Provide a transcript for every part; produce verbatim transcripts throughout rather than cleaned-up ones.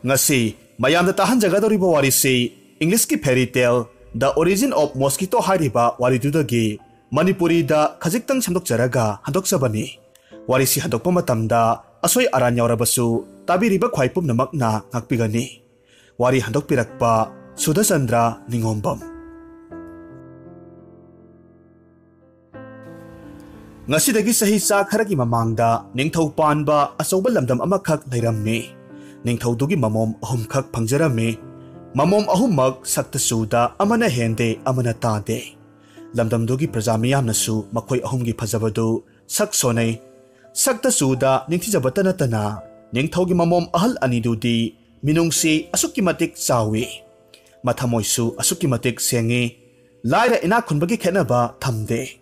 ꯉꯁꯤ ꯃꯌꯥꯝꯗ ꯇꯥꯍꯟꯖꯒꯗꯧꯔꯤꯕ ꯋꯥꯔꯤꯁꯤ English ꯀꯤ fairy tale The Origin of Mosquito ꯍꯥꯏꯔꯤꯕ ꯋꯥꯔꯤꯗꯨꯗꯒꯤ ꯃꯅꯤꯄꯨꯔꯤꯗ ꯈꯖꯤꯛꯇꯪ ꯁꯦꯝꯗꯣꯛꯆꯔꯒ ꯍꯟꯗꯣꯛꯆꯕꯅꯤ꯫ ꯋꯥꯔꯤꯁꯤ ꯍꯟꯗꯣꯛꯄ ꯃꯇꯝꯗ ꯑꯁꯣꯏ ꯑꯔꯥꯟ ꯌꯥꯎꯔꯕꯁꯨ ꯇꯥꯕꯤꯔꯤꯕ ꯈ꯭ꯋꯥꯏ ꯄꯨꯝꯅꯃꯛꯅ ꯉꯥꯛꯄꯤꯒꯅꯤ꯫ ꯋꯥꯔꯤ ꯍꯟꯗꯣꯛꯄꯤꯔꯛꯄ ꯁꯨꯗꯆꯟꯗ꯭ꯔ ꯅꯤꯉꯣꯝꯕꯝ꯫ ꯉꯁꯤꯗꯒꯤ ꯆꯍꯤ ꯆꯥ ꯈꯔꯒꯤ ꯃꯃꯥꯡꯗ ꯅꯤꯡꯊꯧ ꯄꯥꯟꯕ ꯑꯆꯧꯕ ꯂꯝꯗꯝ ꯑꯃꯈꯛ ꯂꯩꯔꯝꯃꯤ꯫ ꯅꯤꯡꯊꯧꯗꯨꯒꯤ ꯃꯃꯣꯝ ꯑꯍꯨꯝꯈꯛ ꯐꯪꯖꯔꯝꯃꯤ꯫ ꯃꯃꯣꯝ ꯑꯍꯨꯝꯃꯛ ꯁꯛꯇ ꯆꯨꯗ ꯑꯃꯅ ꯍꯦꯟꯗꯦ ꯑꯃꯅ ꯇꯥꯗꯦ꯫ ꯂꯝꯗꯝꯗꯨꯒꯤ ꯄ꯭ꯔꯖꯥ ꯃꯤꯌꯥꯝꯅꯁꯨ ꯃꯈꯣꯏ ꯑꯍꯨꯝꯒꯤ ꯐꯖꯕꯗꯨ ꯁꯛ ꯁꯣꯟꯅꯩ꯫ ꯁꯛꯇ ꯆꯨꯗ ꯅꯤꯡꯊꯤꯖꯕꯇ ꯅꯠꯇꯅ ꯅꯤꯡꯊꯧꯒꯤ ꯃꯃꯣꯝ ꯑꯍꯜ ꯑꯅꯤꯗꯨꯗꯤ ꯃꯤꯅꯨꯡꯁꯤ ꯑꯁꯨꯛꯀꯤ ꯃꯇꯤꯛ ꯆꯥꯎꯏ꯫ ꯃꯊꯃꯣꯏꯁꯨ ꯑꯁꯨꯛꯀꯤ ꯃꯇꯤꯛ ꯁꯦꯡꯏ꯫ ꯂꯥꯏꯔ ꯏꯅꯥꯛ ꯈꯨꯟꯕꯒꯤ ꯈꯦꯠꯅꯕ ꯊꯝꯗꯦ꯫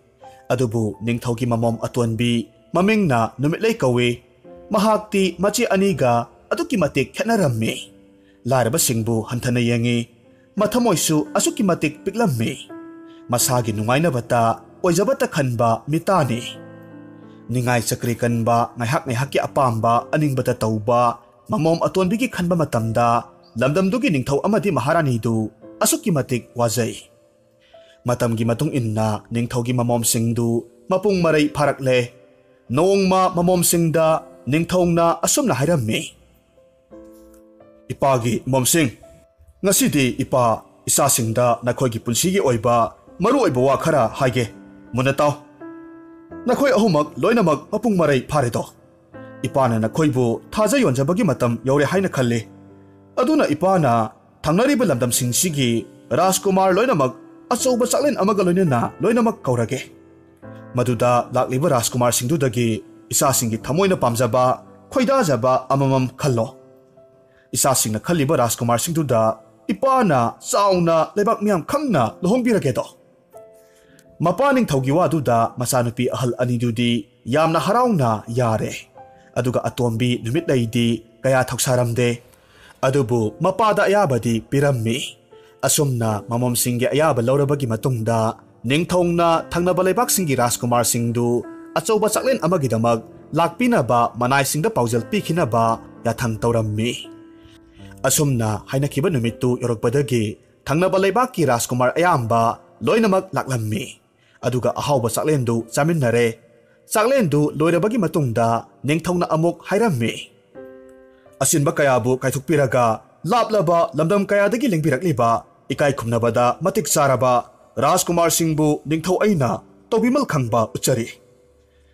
ꯑꯗꯨꯕꯨ ꯅꯤꯡꯊꯧꯒꯤ ꯃꯃꯣꯝ ꯑꯇꯣꯟꯕꯤ, ꯃꯃꯤꯡꯅ ꯅꯨꯃꯤꯠꯂꯩ ꯀꯧꯏ, ꯃꯍꯥꯛꯇꯤ ꯃꯆꯦ ꯑꯅꯤꯒ ꯑꯗꯨꯛꯀꯤ ꯃꯇꯤꯛ ꯈꯦꯠꯅꯔꯝꯃꯤ꯫ ꯂꯥꯏꯔꯕꯁꯤꯡꯕꯨ ꯍꯟꯊꯅ ꯌꯦꯡꯏ꯫ ꯃꯊꯃꯣꯏꯁꯨ ꯑꯁꯨꯛꯀꯤ ꯃꯇꯤꯛ ꯄꯤꯛꯂꯝꯃꯤ꯫ ꯃꯁꯥꯒꯤ ꯅꯨꯡꯉꯥꯏꯅꯕꯇ ꯑꯣꯏꯖꯕꯇ ꯈꯟꯕ ꯃꯤꯇꯥꯅꯤ꯫ ꯅꯤꯡꯉꯥꯏ ꯆꯀ꯭ꯔꯤ ꯀꯟꯕ, ꯉꯥꯏꯍꯥꯛ ꯉꯥꯏꯍꯥꯛꯀꯤ ꯑꯄꯥꯝꯕ ꯑꯅꯤꯡꯕꯇ ꯇꯧꯕ ꯃꯃꯣꯝ ꯑꯇꯣꯟꯕꯤꯒꯤ ꯈꯟꯕ ꯃꯇꯝꯗ ꯂꯝꯗꯝꯗꯨꯒꯤ ꯅꯤꯡꯊꯧ ꯑꯃꯗꯤ ꯃꯍꯥꯔꯥꯅꯤꯗꯨ ꯑꯁꯨꯛꯀꯤ ꯃꯇꯤꯛ ꯋꯥꯖꯩ꯫ ꯃꯇꯝꯒꯤ ꯃꯇꯨꯡ ꯏꯟꯅ ꯅꯤꯡꯊꯧꯒꯤ ꯃꯃꯣꯝꯁꯤꯡꯗꯨ ꯃꯄꯨꯡ ꯃꯔꯩ ꯐꯥꯔꯛꯂꯦ꯫ ꯅꯣꯡꯃ ꯃꯃꯣꯝꯁꯤꯡꯗ ꯅꯤꯡꯊꯧꯅ ꯑꯁꯨꯝꯅ ꯍꯥꯏꯔꯝꯃꯤ, "ꯏꯄꯥꯒꯤ ꯃꯣꯝꯁꯤꯡ, ꯉꯁꯤꯗꯤ ꯏꯄꯥ ꯏꯆꯥꯁꯤꯡꯗ ꯅꯈꯣꯏꯒꯤ ꯄꯨꯟꯁꯤꯒꯤ ꯑꯣꯏꯕ ꯃꯔꯨ ꯑꯣꯏꯕ ꯋꯥ ꯈꯔ ꯍꯥꯏꯒꯦ꯫ ꯃꯨꯟꯅ ꯇꯥꯎ꯫ ꯅꯈꯣꯏ ꯑꯍꯨꯝꯃꯛ ꯂꯣꯏꯅꯃꯛ ꯃꯄꯨꯡ ꯃꯔꯩ ꯐꯥꯔꯦꯗꯣ꯫ ꯏꯄꯥꯅ ꯅꯈꯣꯏꯕꯨ ꯊꯥꯖ ꯌꯣꯟꯖꯕꯒꯤ ꯃꯇꯝ ꯌꯧꯔꯦ ꯍꯥꯏꯅ ꯈꯜꯂꯤ꯫ ꯑꯗꯨꯅ ꯏꯄꯥꯅ ꯊꯪꯅꯔꯤꯕ ꯂꯝꯗꯝꯁꯤꯡꯁꯤꯒꯤ ꯔꯥꯖꯀꯨꯃꯥꯔ ꯂꯣꯏꯅꯃꯛ ꯑꯆꯧꯕ ꯆꯥꯛꯂꯦꯟ ꯑꯃꯒ ꯂꯣꯏꯅꯅ ꯂꯣꯏꯅꯃꯛ ꯀꯧꯔꯒꯦ꯫ ꯃꯗꯨꯗ ꯂꯥꯛꯂꯤꯕ ꯔꯥꯖꯀꯨꯃꯥꯔꯁꯤꯡꯗꯨꯗꯒꯤ ꯏꯆꯥꯁꯤꯡꯒꯤ ꯊꯃꯣꯏꯅ ꯄꯥꯝꯖꯕ, ꯈꯣꯏꯗꯥꯖꯕ ꯑꯃꯃꯝ ꯈꯜꯂꯣ꯫ ꯏꯆꯥꯁꯤꯡꯅ ꯈꯜꯂꯤꯕ ꯔꯥꯖꯀꯨꯃꯥꯔꯁꯤꯡꯗꯨꯗ ꯏꯄꯥꯅ ꯆꯥꯎꯅ ꯂꯩꯕꯥꯛ ꯃꯤꯌꯥꯝ ꯈꯪꯅ ꯂꯨꯍꯣꯡꯕꯤꯔꯒꯦꯗꯣ꯫" ꯃꯄꯥ ꯅꯤꯡꯊꯧꯒꯤ ꯋꯥꯗꯨꯗ ꯃꯆꯥꯅꯨꯄꯤ ꯑꯍꯜ ꯑꯅꯤꯗꯨꯗꯤ ꯌꯥꯝꯅ ꯍꯔꯥꯎꯅ ꯌꯥꯔꯦ꯫ ꯑꯗꯨꯒ ꯑꯇꯣꯝꯕꯤ ꯅꯨꯃꯤꯠꯂꯩꯗꯤ ꯀꯌꯥ ꯊꯧꯁꯥꯔꯝꯗꯦ꯫ ꯑꯗꯨꯕꯨ ꯃꯄꯥꯗ ꯑꯌꯥꯕꯗꯤ ꯄꯤꯔꯝꯃꯤ꯫ ꯑꯁꯨꯝꯅ ꯃꯃꯣꯝꯁꯤꯡꯒꯤ ꯑꯌꯥꯕ ꯂꯧꯔꯕꯒꯤ ꯃꯇꯨꯡꯗ ꯅꯤꯡꯊꯧꯅ ꯊꯪꯅꯕ ꯂꯩꯕꯥꯛꯁꯤꯡꯒꯤ ꯔꯥꯖꯀꯨꯃꯥꯔꯁꯤꯡꯗꯨ ꯑꯆꯧꯕ ꯆꯥꯛꯂꯦꯟ ꯑꯃꯒꯤꯗꯃꯛ ꯂꯥꯛꯄꯤꯅꯕ ꯃꯅꯥꯏꯁꯤꯡꯗ ꯄꯥꯎꯖꯦꯜ ꯄꯤꯈꯤꯅꯕ ꯌꯥꯊꯪ ꯇꯧꯔꯝꯃꯤ꯫ ꯑꯁꯨꯝꯅ ꯍꯥꯏꯅꯈꯤꯕ ꯅꯨꯃꯤꯠꯇꯨ ꯌꯧꯔꯛꯄꯗꯒꯤ ꯊꯪꯅꯕ ꯂꯩꯕꯥꯛꯀꯤ ꯔꯥꯖꯀꯨꯃꯥꯔ ꯑꯌꯥꯝꯕ ꯂꯣꯏꯅꯃꯛ ꯂꯥꯛꯂꯝꯃꯤ꯫ ꯑꯗꯨꯒ ꯑꯍꯥꯎꯕ ꯆꯥꯛꯂꯦꯟꯗꯨ ꯆꯥꯃꯤꯟꯅꯔꯦ꯫ ꯆꯥꯛꯂꯦꯟꯗꯨ ꯂꯣꯏꯔꯕꯒꯤ ꯃꯇꯨꯡꯗ ꯅꯤꯡꯊꯧꯅ ꯑꯃꯨꯛ ꯍꯥꯏꯔꯝꯃꯤ, "ꯑꯁꯤꯟꯕ ꯀꯌꯥꯕꯨ ꯀꯥꯏꯊꯣꯛꯄꯤꯔꯒ ꯂꯥꯞꯂꯕ ꯂꯝꯗꯝ ꯀꯌꯥꯗꯒꯤ ꯂꯦꯡꯕꯤꯔꯛꯂꯤꯕ ꯏꯀꯥꯏ ꯈꯨꯝꯅꯕꯗ ꯃꯇꯤꯛ ꯆꯥꯔꯕ ꯔꯥꯖꯀꯨꯃꯥꯔꯁꯤꯡꯕꯨ ꯅꯤꯡꯊꯧ ꯑꯩꯅ ꯇꯧꯕꯤꯃꯜ ꯈꯪꯕ ꯎꯠꯆꯔꯤ꯫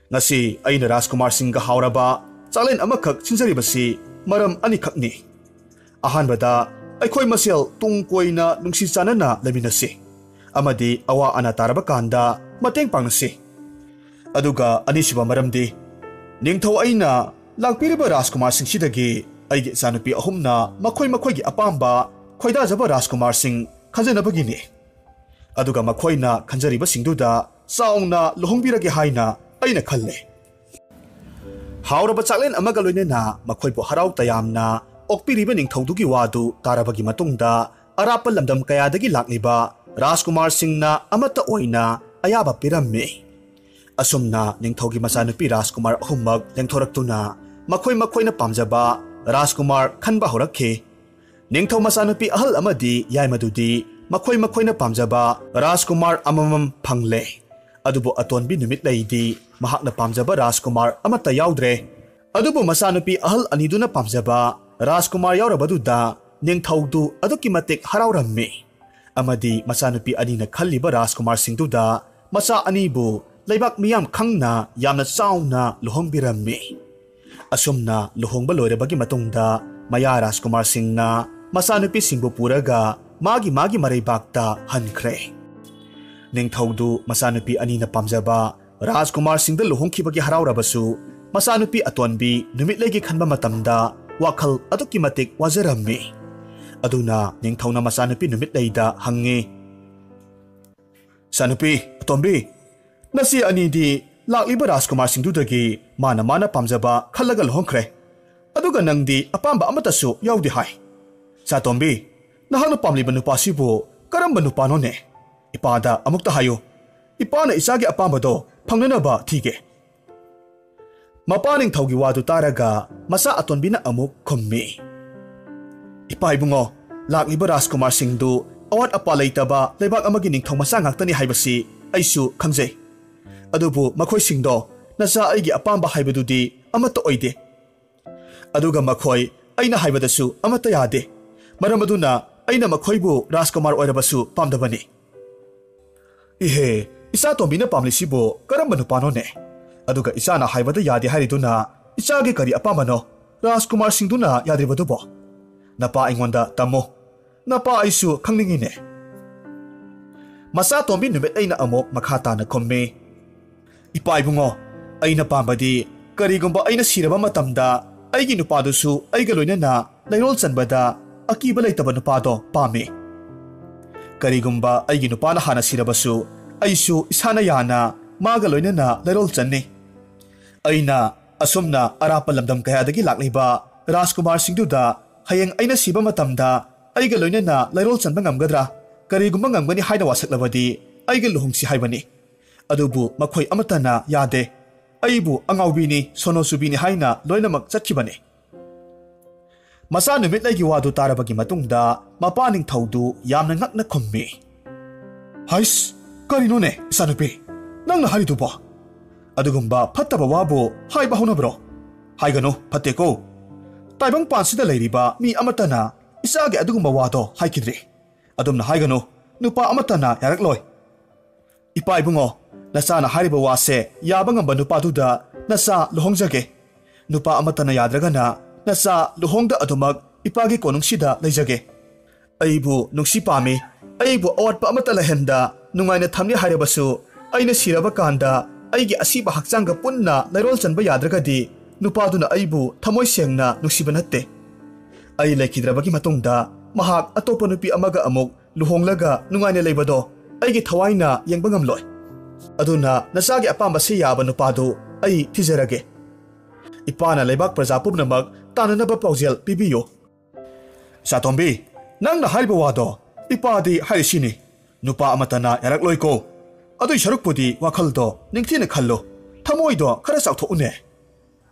ꯉꯁꯤ ꯑꯩꯅ ꯔꯥꯖꯀꯨꯃꯥꯔꯁꯤꯡꯒ ꯍꯥꯎꯔꯕ ꯆꯥꯛꯂꯦꯟ ꯑꯃꯈꯛ ꯁꯤꯟꯖꯔꯤꯕꯁꯤ ꯃꯔꯝ ꯑꯅꯤꯈꯛꯅꯤ꯫ ꯑꯍꯥꯟꯕꯗ, ꯑꯩꯈꯣꯏ ꯃꯁꯦꯜ ꯇꯨꯡ ꯀꯣꯏꯅ ꯅꯨꯡꯁꯤ ꯆꯥꯟꯅꯅ ꯂꯩꯃꯤꯟꯅꯁꯤ ꯑꯃꯗꯤ ꯑꯋꯥ ꯑꯅꯥ ꯇꯥꯔꯕ ꯀꯥꯟꯗ ꯃꯇꯦꯡ ꯄꯥꯡꯅꯁꯤ꯫ ꯑꯗꯨꯒ ꯑꯅꯤꯁꯨꯕ ꯃꯔꯝꯗꯤ, ꯅꯤꯡꯊꯧ ꯑꯩꯅ ꯂꯥꯛꯄꯤꯔꯤꯕ ꯔꯥꯖꯀꯨꯃꯥꯔꯁꯤꯡꯁꯤꯗꯒꯤ ꯑꯩꯒꯤ ꯏꯆꯥꯅꯨꯄꯤ ꯑꯍꯨꯝꯅ ꯃꯈꯣꯏ ꯃꯈꯣꯏꯒꯤ ꯑꯄꯥꯝꯕ ꯈꯣꯏꯗꯥꯖꯕ ꯔꯥꯖꯀꯨꯃꯥꯔꯁꯤꯡ ꯈꯟꯖꯅꯕꯒꯤꯅꯤ꯫ ꯑꯗꯨꯒ ꯃꯈꯣꯏꯅ ꯈꯟꯖꯔꯤꯕꯁꯤꯡꯗꯨꯗ ꯆꯥꯎꯅ ꯂꯨꯍꯣꯡꯕꯤꯔꯒꯦ ꯍꯥꯏꯅ ꯑꯩꯅ ꯈꯜꯂꯦ꯫" ꯍꯥꯎꯔꯕ ꯆꯥꯛꯂꯦꯟ ꯑꯃꯒ ꯂꯣꯏꯅꯅ ꯃꯈꯣꯏꯕꯨ ꯍꯔꯥꯎ ꯇꯌꯥꯝꯅ ꯑꯣꯛꯄꯤꯔꯤꯕ ꯅꯤꯡꯊꯧꯗꯨꯒꯤ ꯋꯥꯗꯨ ꯇꯥꯔꯕꯒꯤ ꯃꯇꯨꯡꯗ, ꯑꯔꯥꯞꯄ ꯂꯝꯗꯝ ꯀꯌꯥꯗꯒꯤ ꯂꯥꯛꯂꯤꯕ ꯔꯥꯖꯀꯨꯃꯥꯔꯁꯤꯡꯅ ꯑꯃꯠꯇ ꯑꯣꯏꯅ ꯑꯌꯥꯕ ꯄꯤꯔꯝꯃꯤ꯫ ꯑꯁꯨꯝꯅ ꯅꯤꯡꯊꯧꯒꯤ ꯃꯆꯥꯅꯨꯄꯤ ꯔꯥꯖꯀꯨꯃꯥꯔ ꯑꯍꯨꯝꯃꯛ ꯂꯦꯡꯊꯣꯔꯛꯇꯨꯅ ꯃꯈꯣꯏ ꯃꯈꯣꯏꯅ ꯄꯥꯝꯖꯕ ꯔꯥꯖꯀꯨꯃꯥꯔ ꯈꯟꯕ ꯍꯧꯔꯛꯈꯤ꯫ ꯅꯤꯡꯊꯧ ꯃꯆꯥꯅꯨꯄꯤ ꯑꯍꯜ ꯑꯃꯗꯤ ꯌꯥꯏꯃꯗꯨꯗꯤ ꯃꯈꯣꯏ ꯃꯈꯣꯏꯅ ꯄꯥꯝꯖꯕ ꯔꯥꯖꯀꯨꯃꯥꯔ ꯑꯃꯃꯝ ꯐꯪꯂꯦ꯫ ꯑꯗꯨꯕꯨ ꯑꯇꯣꯟꯕꯤ ꯅꯨꯃꯤꯠꯂꯩꯗꯤ ꯃꯍꯥꯛꯅ ꯄꯥꯝꯖꯕ ꯔꯥꯖꯀꯨꯃꯥꯔ ꯑꯃꯠꯇ ꯌꯥꯎꯗ꯭ꯔꯦ꯫ ꯑꯗꯨꯕꯨ ꯃꯆꯥꯅꯨꯄꯤ ꯑꯍꯜ ꯑꯅꯤꯗꯨꯅ ꯄꯥꯝꯖꯕ ꯔꯥꯖꯀꯨꯃꯥꯔ ꯌꯥꯎꯔꯕꯗꯨꯗ ꯅꯤꯡꯊꯧꯗꯨ ꯑꯗꯨꯛꯀꯤ ꯃꯇꯤꯛ ꯍꯔꯥꯎꯔꯝꯃꯤ꯫ ꯑꯃꯗꯤ ꯃꯆꯥꯅꯨꯄꯤ ꯑꯅꯤꯅ ꯈꯜꯂꯤꯕ ꯔꯥꯖꯀꯨꯃꯥꯔꯁꯤꯡꯗꯨꯗ ꯃꯆꯥ ꯑꯅꯤꯕꯨ ꯂꯩꯕꯥꯛ ꯃꯤꯌꯥꯝ ꯈꯪꯅ ꯌꯥꯝꯅ ꯆꯥꯎꯅ ꯂꯨꯍꯣꯡꯕꯤꯔꯝꯃꯤ꯫ ꯑꯁꯨꯝꯅ ꯂꯨꯍꯣꯡꯕ ꯂꯣꯏꯔꯕꯒꯤ ꯃꯇꯨꯡꯗ ꯃꯌꯥ ꯔꯥꯖꯀꯨꯃꯥꯔꯁꯤꯡꯅ ꯃꯆꯥꯅꯨꯄꯤꯁꯤꯡꯕꯨ ꯄꯨꯔꯒ ꯃꯥꯒꯤ ꯃꯥꯒꯤ ꯃꯔꯩꯕꯥꯛꯇ ꯍꯟꯈ꯭ꯔꯦ꯫ ꯅꯤꯡꯊꯧꯗꯨ ꯃꯆꯥꯅꯨꯄꯤ ꯑꯅꯤꯅ ꯄꯥꯝꯖꯕ ꯔꯥꯖꯀꯨꯃꯥꯔꯁꯤꯡꯗ ꯂꯨꯍꯣꯡꯈꯤꯕꯒꯤ ꯍꯔꯥꯎꯔꯕꯁꯨ, ꯃꯆꯥꯅꯨꯄꯤ ꯑꯇꯣꯟꯕꯤ ꯅꯨꯃꯤꯠꯂꯩꯒꯤ ꯈꯟꯕ ꯃꯇꯝꯗ ꯋꯥꯈꯜ ꯑꯗꯨꯛꯀꯤ ꯃꯇꯤꯛ ꯋꯥꯖꯔꯝꯃꯤ꯫ ꯑꯗꯨꯅ ꯅꯤꯡꯊꯧꯅ ꯃꯆꯥꯅꯨꯄꯤ ꯅꯨꯃꯤꯠꯂꯩꯗ ꯍꯪꯉꯤ, "ꯏꯆꯥꯅꯨꯄꯤ ꯑꯇꯣꯝꯕꯤ, ꯅꯆꯦ ꯑꯅꯤꯗꯤ ꯂꯥꯛꯂꯤꯕ ꯔꯥꯖꯀꯨꯃꯥꯔꯁꯤꯡꯗꯨꯗꯒꯤ ꯃꯥꯅ ꯃꯥꯅ ꯄꯥꯝꯖꯕ ꯈꯜꯂꯒ ꯂꯨꯍꯣꯡꯈ꯭ꯔꯦ꯫ ꯑꯗꯨꯒ ꯅꯪꯗꯤ ꯑꯄꯥꯝꯕ ꯑꯃꯠꯇꯁꯨ ꯌꯥꯎꯗꯦ ꯍꯥꯏ꯫ ꯏꯆꯥꯇꯣꯝꯕꯤ, ꯅꯍꯥꯛꯅ ꯄꯥꯝꯂꯤꯕ ꯅꯨꯄꯥꯁꯤꯕꯨ ꯀꯔꯝꯕ ꯅꯨꯄꯥꯅꯣꯅꯦ? ꯏꯄꯥꯗ ꯑꯃꯨꯛꯇ ꯍꯥꯏꯌꯨ꯫ ꯏꯄꯥꯅ ꯏꯆꯥꯒꯤ ꯑꯄꯥꯝꯕꯗꯣ ꯐꯪꯅꯅꯕ ꯊꯤꯒꯦ꯫" ꯃꯄꯥ ꯅꯤꯡꯊꯧꯒꯤ ꯋꯥꯗꯨ ꯇꯥꯔꯒ ꯃꯆꯥ ꯑꯇꯣꯟꯕꯤꯅ ꯑꯃꯨꯛ ꯈꯨꯝꯃꯤ, ꯏꯄꯥ ꯏꯕꯨꯡꯉꯣ, ꯂꯥꯛꯂꯤꯕ ꯔꯥꯖꯀꯨꯃꯥꯔꯁꯤꯡꯗꯨ ꯑꯋꯥꯠ ꯑꯄꯥ ꯂꯩꯇꯕ ꯂꯩꯕꯥꯛ ꯑꯃꯒꯤ ꯅꯤꯡꯊꯧ ꯃꯆꯥ ꯉꯥꯛꯇꯅꯤ ꯍꯥꯏꯕꯁꯤ ꯑꯩꯁꯨ ꯈꯪꯖꯩ꯫ ꯑꯗꯨꯕꯨ ꯃꯈꯣꯏꯁꯤꯡꯗꯣ ꯅꯆꯥ ꯑꯩꯒꯤ ꯑꯄꯥꯝꯕ ꯍꯥꯏꯕꯗꯨꯗꯤ ꯑꯃꯠꯇ ꯑꯣꯏꯗꯦ꯫ ꯑꯗꯨꯒ ꯃꯈꯣꯏ ꯑꯩꯅ ꯍꯥꯏꯕꯗꯁꯨ ꯑꯃꯠꯇ ꯌꯥꯗꯦ꯫ ꯃꯔꯝ ꯑꯗꯨꯅ ꯑꯩꯅ ꯃꯈꯣꯏꯕꯨ ꯔꯥꯖꯀꯨꯃꯥꯔ ꯑꯣꯏꯔꯕꯁꯨ ꯄꯥꯝꯗꯕꯅꯤ꯫ ꯏꯍꯦ, ꯏꯆꯥ ꯇꯣꯝꯕꯤꯅ ꯄꯥꯝꯂꯤꯁꯤꯕꯨ ꯀꯔꯝꯕ ꯅꯨꯄꯥꯅꯣꯅꯦ? ꯑꯗꯨꯒ ꯏꯆꯥꯅ ꯍꯥꯏꯕꯗ ꯌꯥꯗꯦ ꯍꯥꯏꯔꯤꯗꯨꯅ ꯏꯆꯥꯒꯤ ꯀꯔꯤ ꯑꯄꯥꯝꯕꯅꯣ? ꯔꯥꯖꯀꯨꯃꯥꯔꯁꯤꯡꯗꯨꯅ ꯌꯥꯗ꯭ꯔꯤꯕꯗꯨꯕꯣ? ꯅꯄꯥ ꯑꯩꯉꯣꯟꯗ ꯇꯝꯃꯨ꯫ ꯅꯄꯥ ꯑꯩꯁꯨ ꯈꯪꯅꯤꯡꯉꯤꯅꯦ꯫ ꯃꯆꯥ ꯇꯣꯝꯕꯤ ꯅꯨꯃꯤꯠ ꯑꯩꯅ ꯑꯃꯨꯛ ꯃꯈꯥ ꯇꯥꯅ ꯈꯨꯝꯃꯤ꯫ ꯏꯄꯥ ꯏꯕꯨꯡꯉꯣ, ꯑꯩꯅ ꯄꯥꯝꯕꯗꯤ ꯀꯔꯤꯒꯨꯝꯕ ꯑꯩꯅ ꯁꯤꯔꯕ ꯃꯇꯝꯗ ꯑꯩꯒꯤ ꯅꯨꯄꯥꯗꯨꯁꯨ ꯑꯩꯒ ꯂꯣꯏꯅꯅ ꯂꯩꯔꯣꯜ ꯆꯟꯕꯗ ꯑꯀꯤꯕ ꯂꯩꯇꯕ ꯅꯨꯄꯥꯗꯣ ꯄꯥꯝꯃꯤ꯫ ꯀꯔꯤꯒꯨꯝꯕ ꯑꯩꯒꯤ ꯅꯨꯄꯥꯅ ꯍꯥꯟꯅ ꯁꯤꯔꯕꯁꯨ ꯑꯩꯁꯨ ꯏꯁꯥꯅ ꯌꯥꯅ ꯃꯥꯒ ꯂꯣꯏꯅꯅ ꯂꯩꯔꯣꯜ ꯆꯟꯅꯤ꯫ ꯑꯩꯅ ꯑꯁꯨꯝꯅ ꯑꯔꯥꯞꯄ ꯂꯝꯗꯝ ꯀꯌꯥꯗꯒꯤ ꯂꯥꯛꯂꯤꯕ ꯔꯥꯖꯀꯨꯃꯥꯔꯁꯤꯡꯗꯨꯗ ꯍꯌꯦꯡ ꯑꯩꯅ ꯁꯤꯕ ꯃꯇꯝꯗ ꯑꯩꯒ ꯂꯣꯏꯅꯅ ꯂꯩꯔꯣꯜ ꯆꯟꯕ ꯉꯝꯒꯗ꯭ꯔꯥ? ꯀꯔꯤꯒꯨꯝꯕ ꯉꯝꯒꯅꯤ ꯍꯥꯏꯅ ꯋꯥꯁꯛꯂꯕꯗꯤ ꯑꯩꯒ ꯂꯨꯍꯣꯡꯁꯤ ꯍꯥꯏꯕꯅꯤ꯫ ꯑꯗꯨꯕꯨ ꯃꯈꯣꯏ ꯑꯃꯠꯇꯅ ꯌꯥꯗꯦ꯫ ꯑꯩꯕꯨ ꯑꯉꯥꯎꯕꯤꯅꯤ, ꯁꯣꯅꯣ ꯆꯨꯕꯤꯅꯤ ꯍꯥꯏꯅ ꯂꯣꯏꯅꯃꯛ ꯆꯠꯈꯤꯕꯅꯤ꯫ ꯃꯆꯥ ꯅꯨꯃꯤꯠꯂꯩꯒꯤ ꯋꯥꯗꯨ ꯇꯥꯔꯕꯒꯤ ꯃꯇꯨꯡꯗ ꯃꯄꯥ ꯅꯤꯡꯊꯧꯗꯨ ꯌꯥꯝꯅ ꯉꯛꯅ ꯈꯨꯝꯃꯤ꯫ ꯍꯩꯁ, ꯀꯔꯤꯅꯣꯅꯦ ꯏꯆꯥꯅꯨꯄꯤ, ꯅꯪꯅ ꯍꯥꯏꯔꯤꯗꯨꯕꯣ? ꯑꯗꯨꯒꯨꯝꯕ ꯐꯠꯇꯕ ꯋꯥꯕꯨ ꯍꯥꯏꯕ ꯍꯧꯅꯕ꯭ꯔꯣ? ꯍꯥꯏꯒꯅꯨ, ꯐꯠꯇꯦꯀꯣ꯫ ꯇꯥꯏꯕꯪꯄꯥꯟꯁꯤꯗ ꯂꯩꯔꯤꯕ ꯃꯤ ꯑꯃꯠꯇꯅ ꯏꯆꯥꯒꯤ ꯑꯗꯨꯒꯨꯝꯕ ꯋꯥꯗꯣ ꯍꯥꯏꯈꯤꯗ꯭ꯔꯤ꯫ ꯑꯗꯨꯝꯅ ꯍꯥꯏꯒꯅꯨ, ꯅꯨꯄꯥ ꯑꯃꯠꯇꯅ ꯌꯥꯔꯛꯂꯣꯏ꯫ ꯏꯄꯥ ꯏꯕꯨꯡꯉꯣ, ꯅꯆꯥꯅ ꯍꯥꯏꯔꯤꯕ ꯋꯥꯁꯦ ꯌꯥꯕ ꯉꯝꯕ ꯅꯨꯄꯥꯗꯨꯗ ꯅꯆꯥ ꯂꯨꯍꯣꯡꯖꯒꯦ꯫ ꯅꯨꯄꯥ ꯑꯃꯠꯇꯅ ꯌꯥꯗ꯭ꯔꯒꯅ ꯅꯆꯥ ꯂꯨꯍꯣꯡꯗ ꯑꯗꯨꯃꯛ ꯏꯄꯥꯒꯤ ꯀꯣꯅꯨꯡꯁꯤꯗ ꯂꯩꯖꯒꯦ꯫ ꯑꯩꯕꯨ ꯅꯨꯡꯁꯤ ꯄꯥꯝꯃꯤ, ꯑꯩꯕꯨ ꯑꯋꯥꯠꯄ ꯑꯃꯠꯇ ꯂꯩꯍꯟꯗ ꯅꯨꯡꯉꯥꯏꯅ ꯊꯝꯂꯤ ꯍꯥꯏꯔꯕꯁꯨ, ꯑꯩꯅ ꯁꯤꯔꯕ ꯀꯥꯟꯗ ꯑꯩꯒꯤ ꯑꯁꯤꯕ ꯍꯛꯆꯥꯡꯒ ꯄꯨꯟꯅ ꯂꯩꯔꯣꯜ ꯆꯟꯕ ꯌꯥꯗ꯭ꯔꯒꯗꯤ ꯅꯨꯄꯥꯗꯨꯅ ꯑꯩꯕꯨ ꯊꯃꯣꯏ ꯁꯦꯡꯅ ꯅꯨꯡꯁꯤꯕ ꯅꯠꯇꯦ꯫ ꯑꯩ ꯂꯩꯈꯤꯗ꯭ꯔꯕꯒꯤ ꯃꯇꯨꯡꯗ ꯃꯍꯥꯛ ꯑꯇꯣꯞꯄ ꯅꯨꯄꯤ ꯑꯃꯒ ꯑꯃꯨꯛ ꯂꯨꯍꯣꯡꯂꯒ ꯅꯨꯡꯉꯥꯏꯅ ꯂꯩꯕꯗꯣ ꯑꯩꯒꯤ ꯊꯋꯥꯏꯅ ꯌꯦꯡꯕ ꯉꯝꯂꯣꯏ꯫ ꯑꯗꯨꯅ ꯅꯆꯥꯒꯤ ꯑꯄꯥꯝꯕꯁꯤ ꯌꯥꯕ ꯅꯨꯄꯥꯗꯨ ꯑꯩ ꯊꯤꯖꯔꯒꯦ꯫ ꯏꯄꯥꯅ ꯂꯩꯕꯥꯛ ꯄ꯭ꯔꯖꯥ ꯄꯨꯝꯅꯃꯛ ꯇꯥꯟꯅꯅꯕ ꯄꯥꯎꯖꯦꯜ ꯄꯤꯕꯤꯌꯨ꯫ ꯏꯆꯥꯇꯣꯝꯕꯤ, ꯅꯪꯅ ꯍꯥꯏꯔꯤꯕ ꯋꯥꯗꯣ ꯏꯄꯥꯗꯤ ꯍꯥꯏꯔꯤꯁꯤꯅꯤ, ꯅꯨꯄꯥ ꯑꯃꯠꯇꯅ ꯌꯥꯔꯛꯂꯣꯏꯀꯣ꯫ ꯑꯗꯨꯏ ꯁꯔꯨꯛꯄꯨꯗꯤ ꯋꯥꯈꯜꯗꯣ ꯅꯤꯡꯊꯤꯅ ꯈꯜꯂꯨ, ꯊꯃꯣꯏꯗꯣ ꯈꯔ ꯆꯥꯎꯊꯣꯛꯎꯅꯦ꯫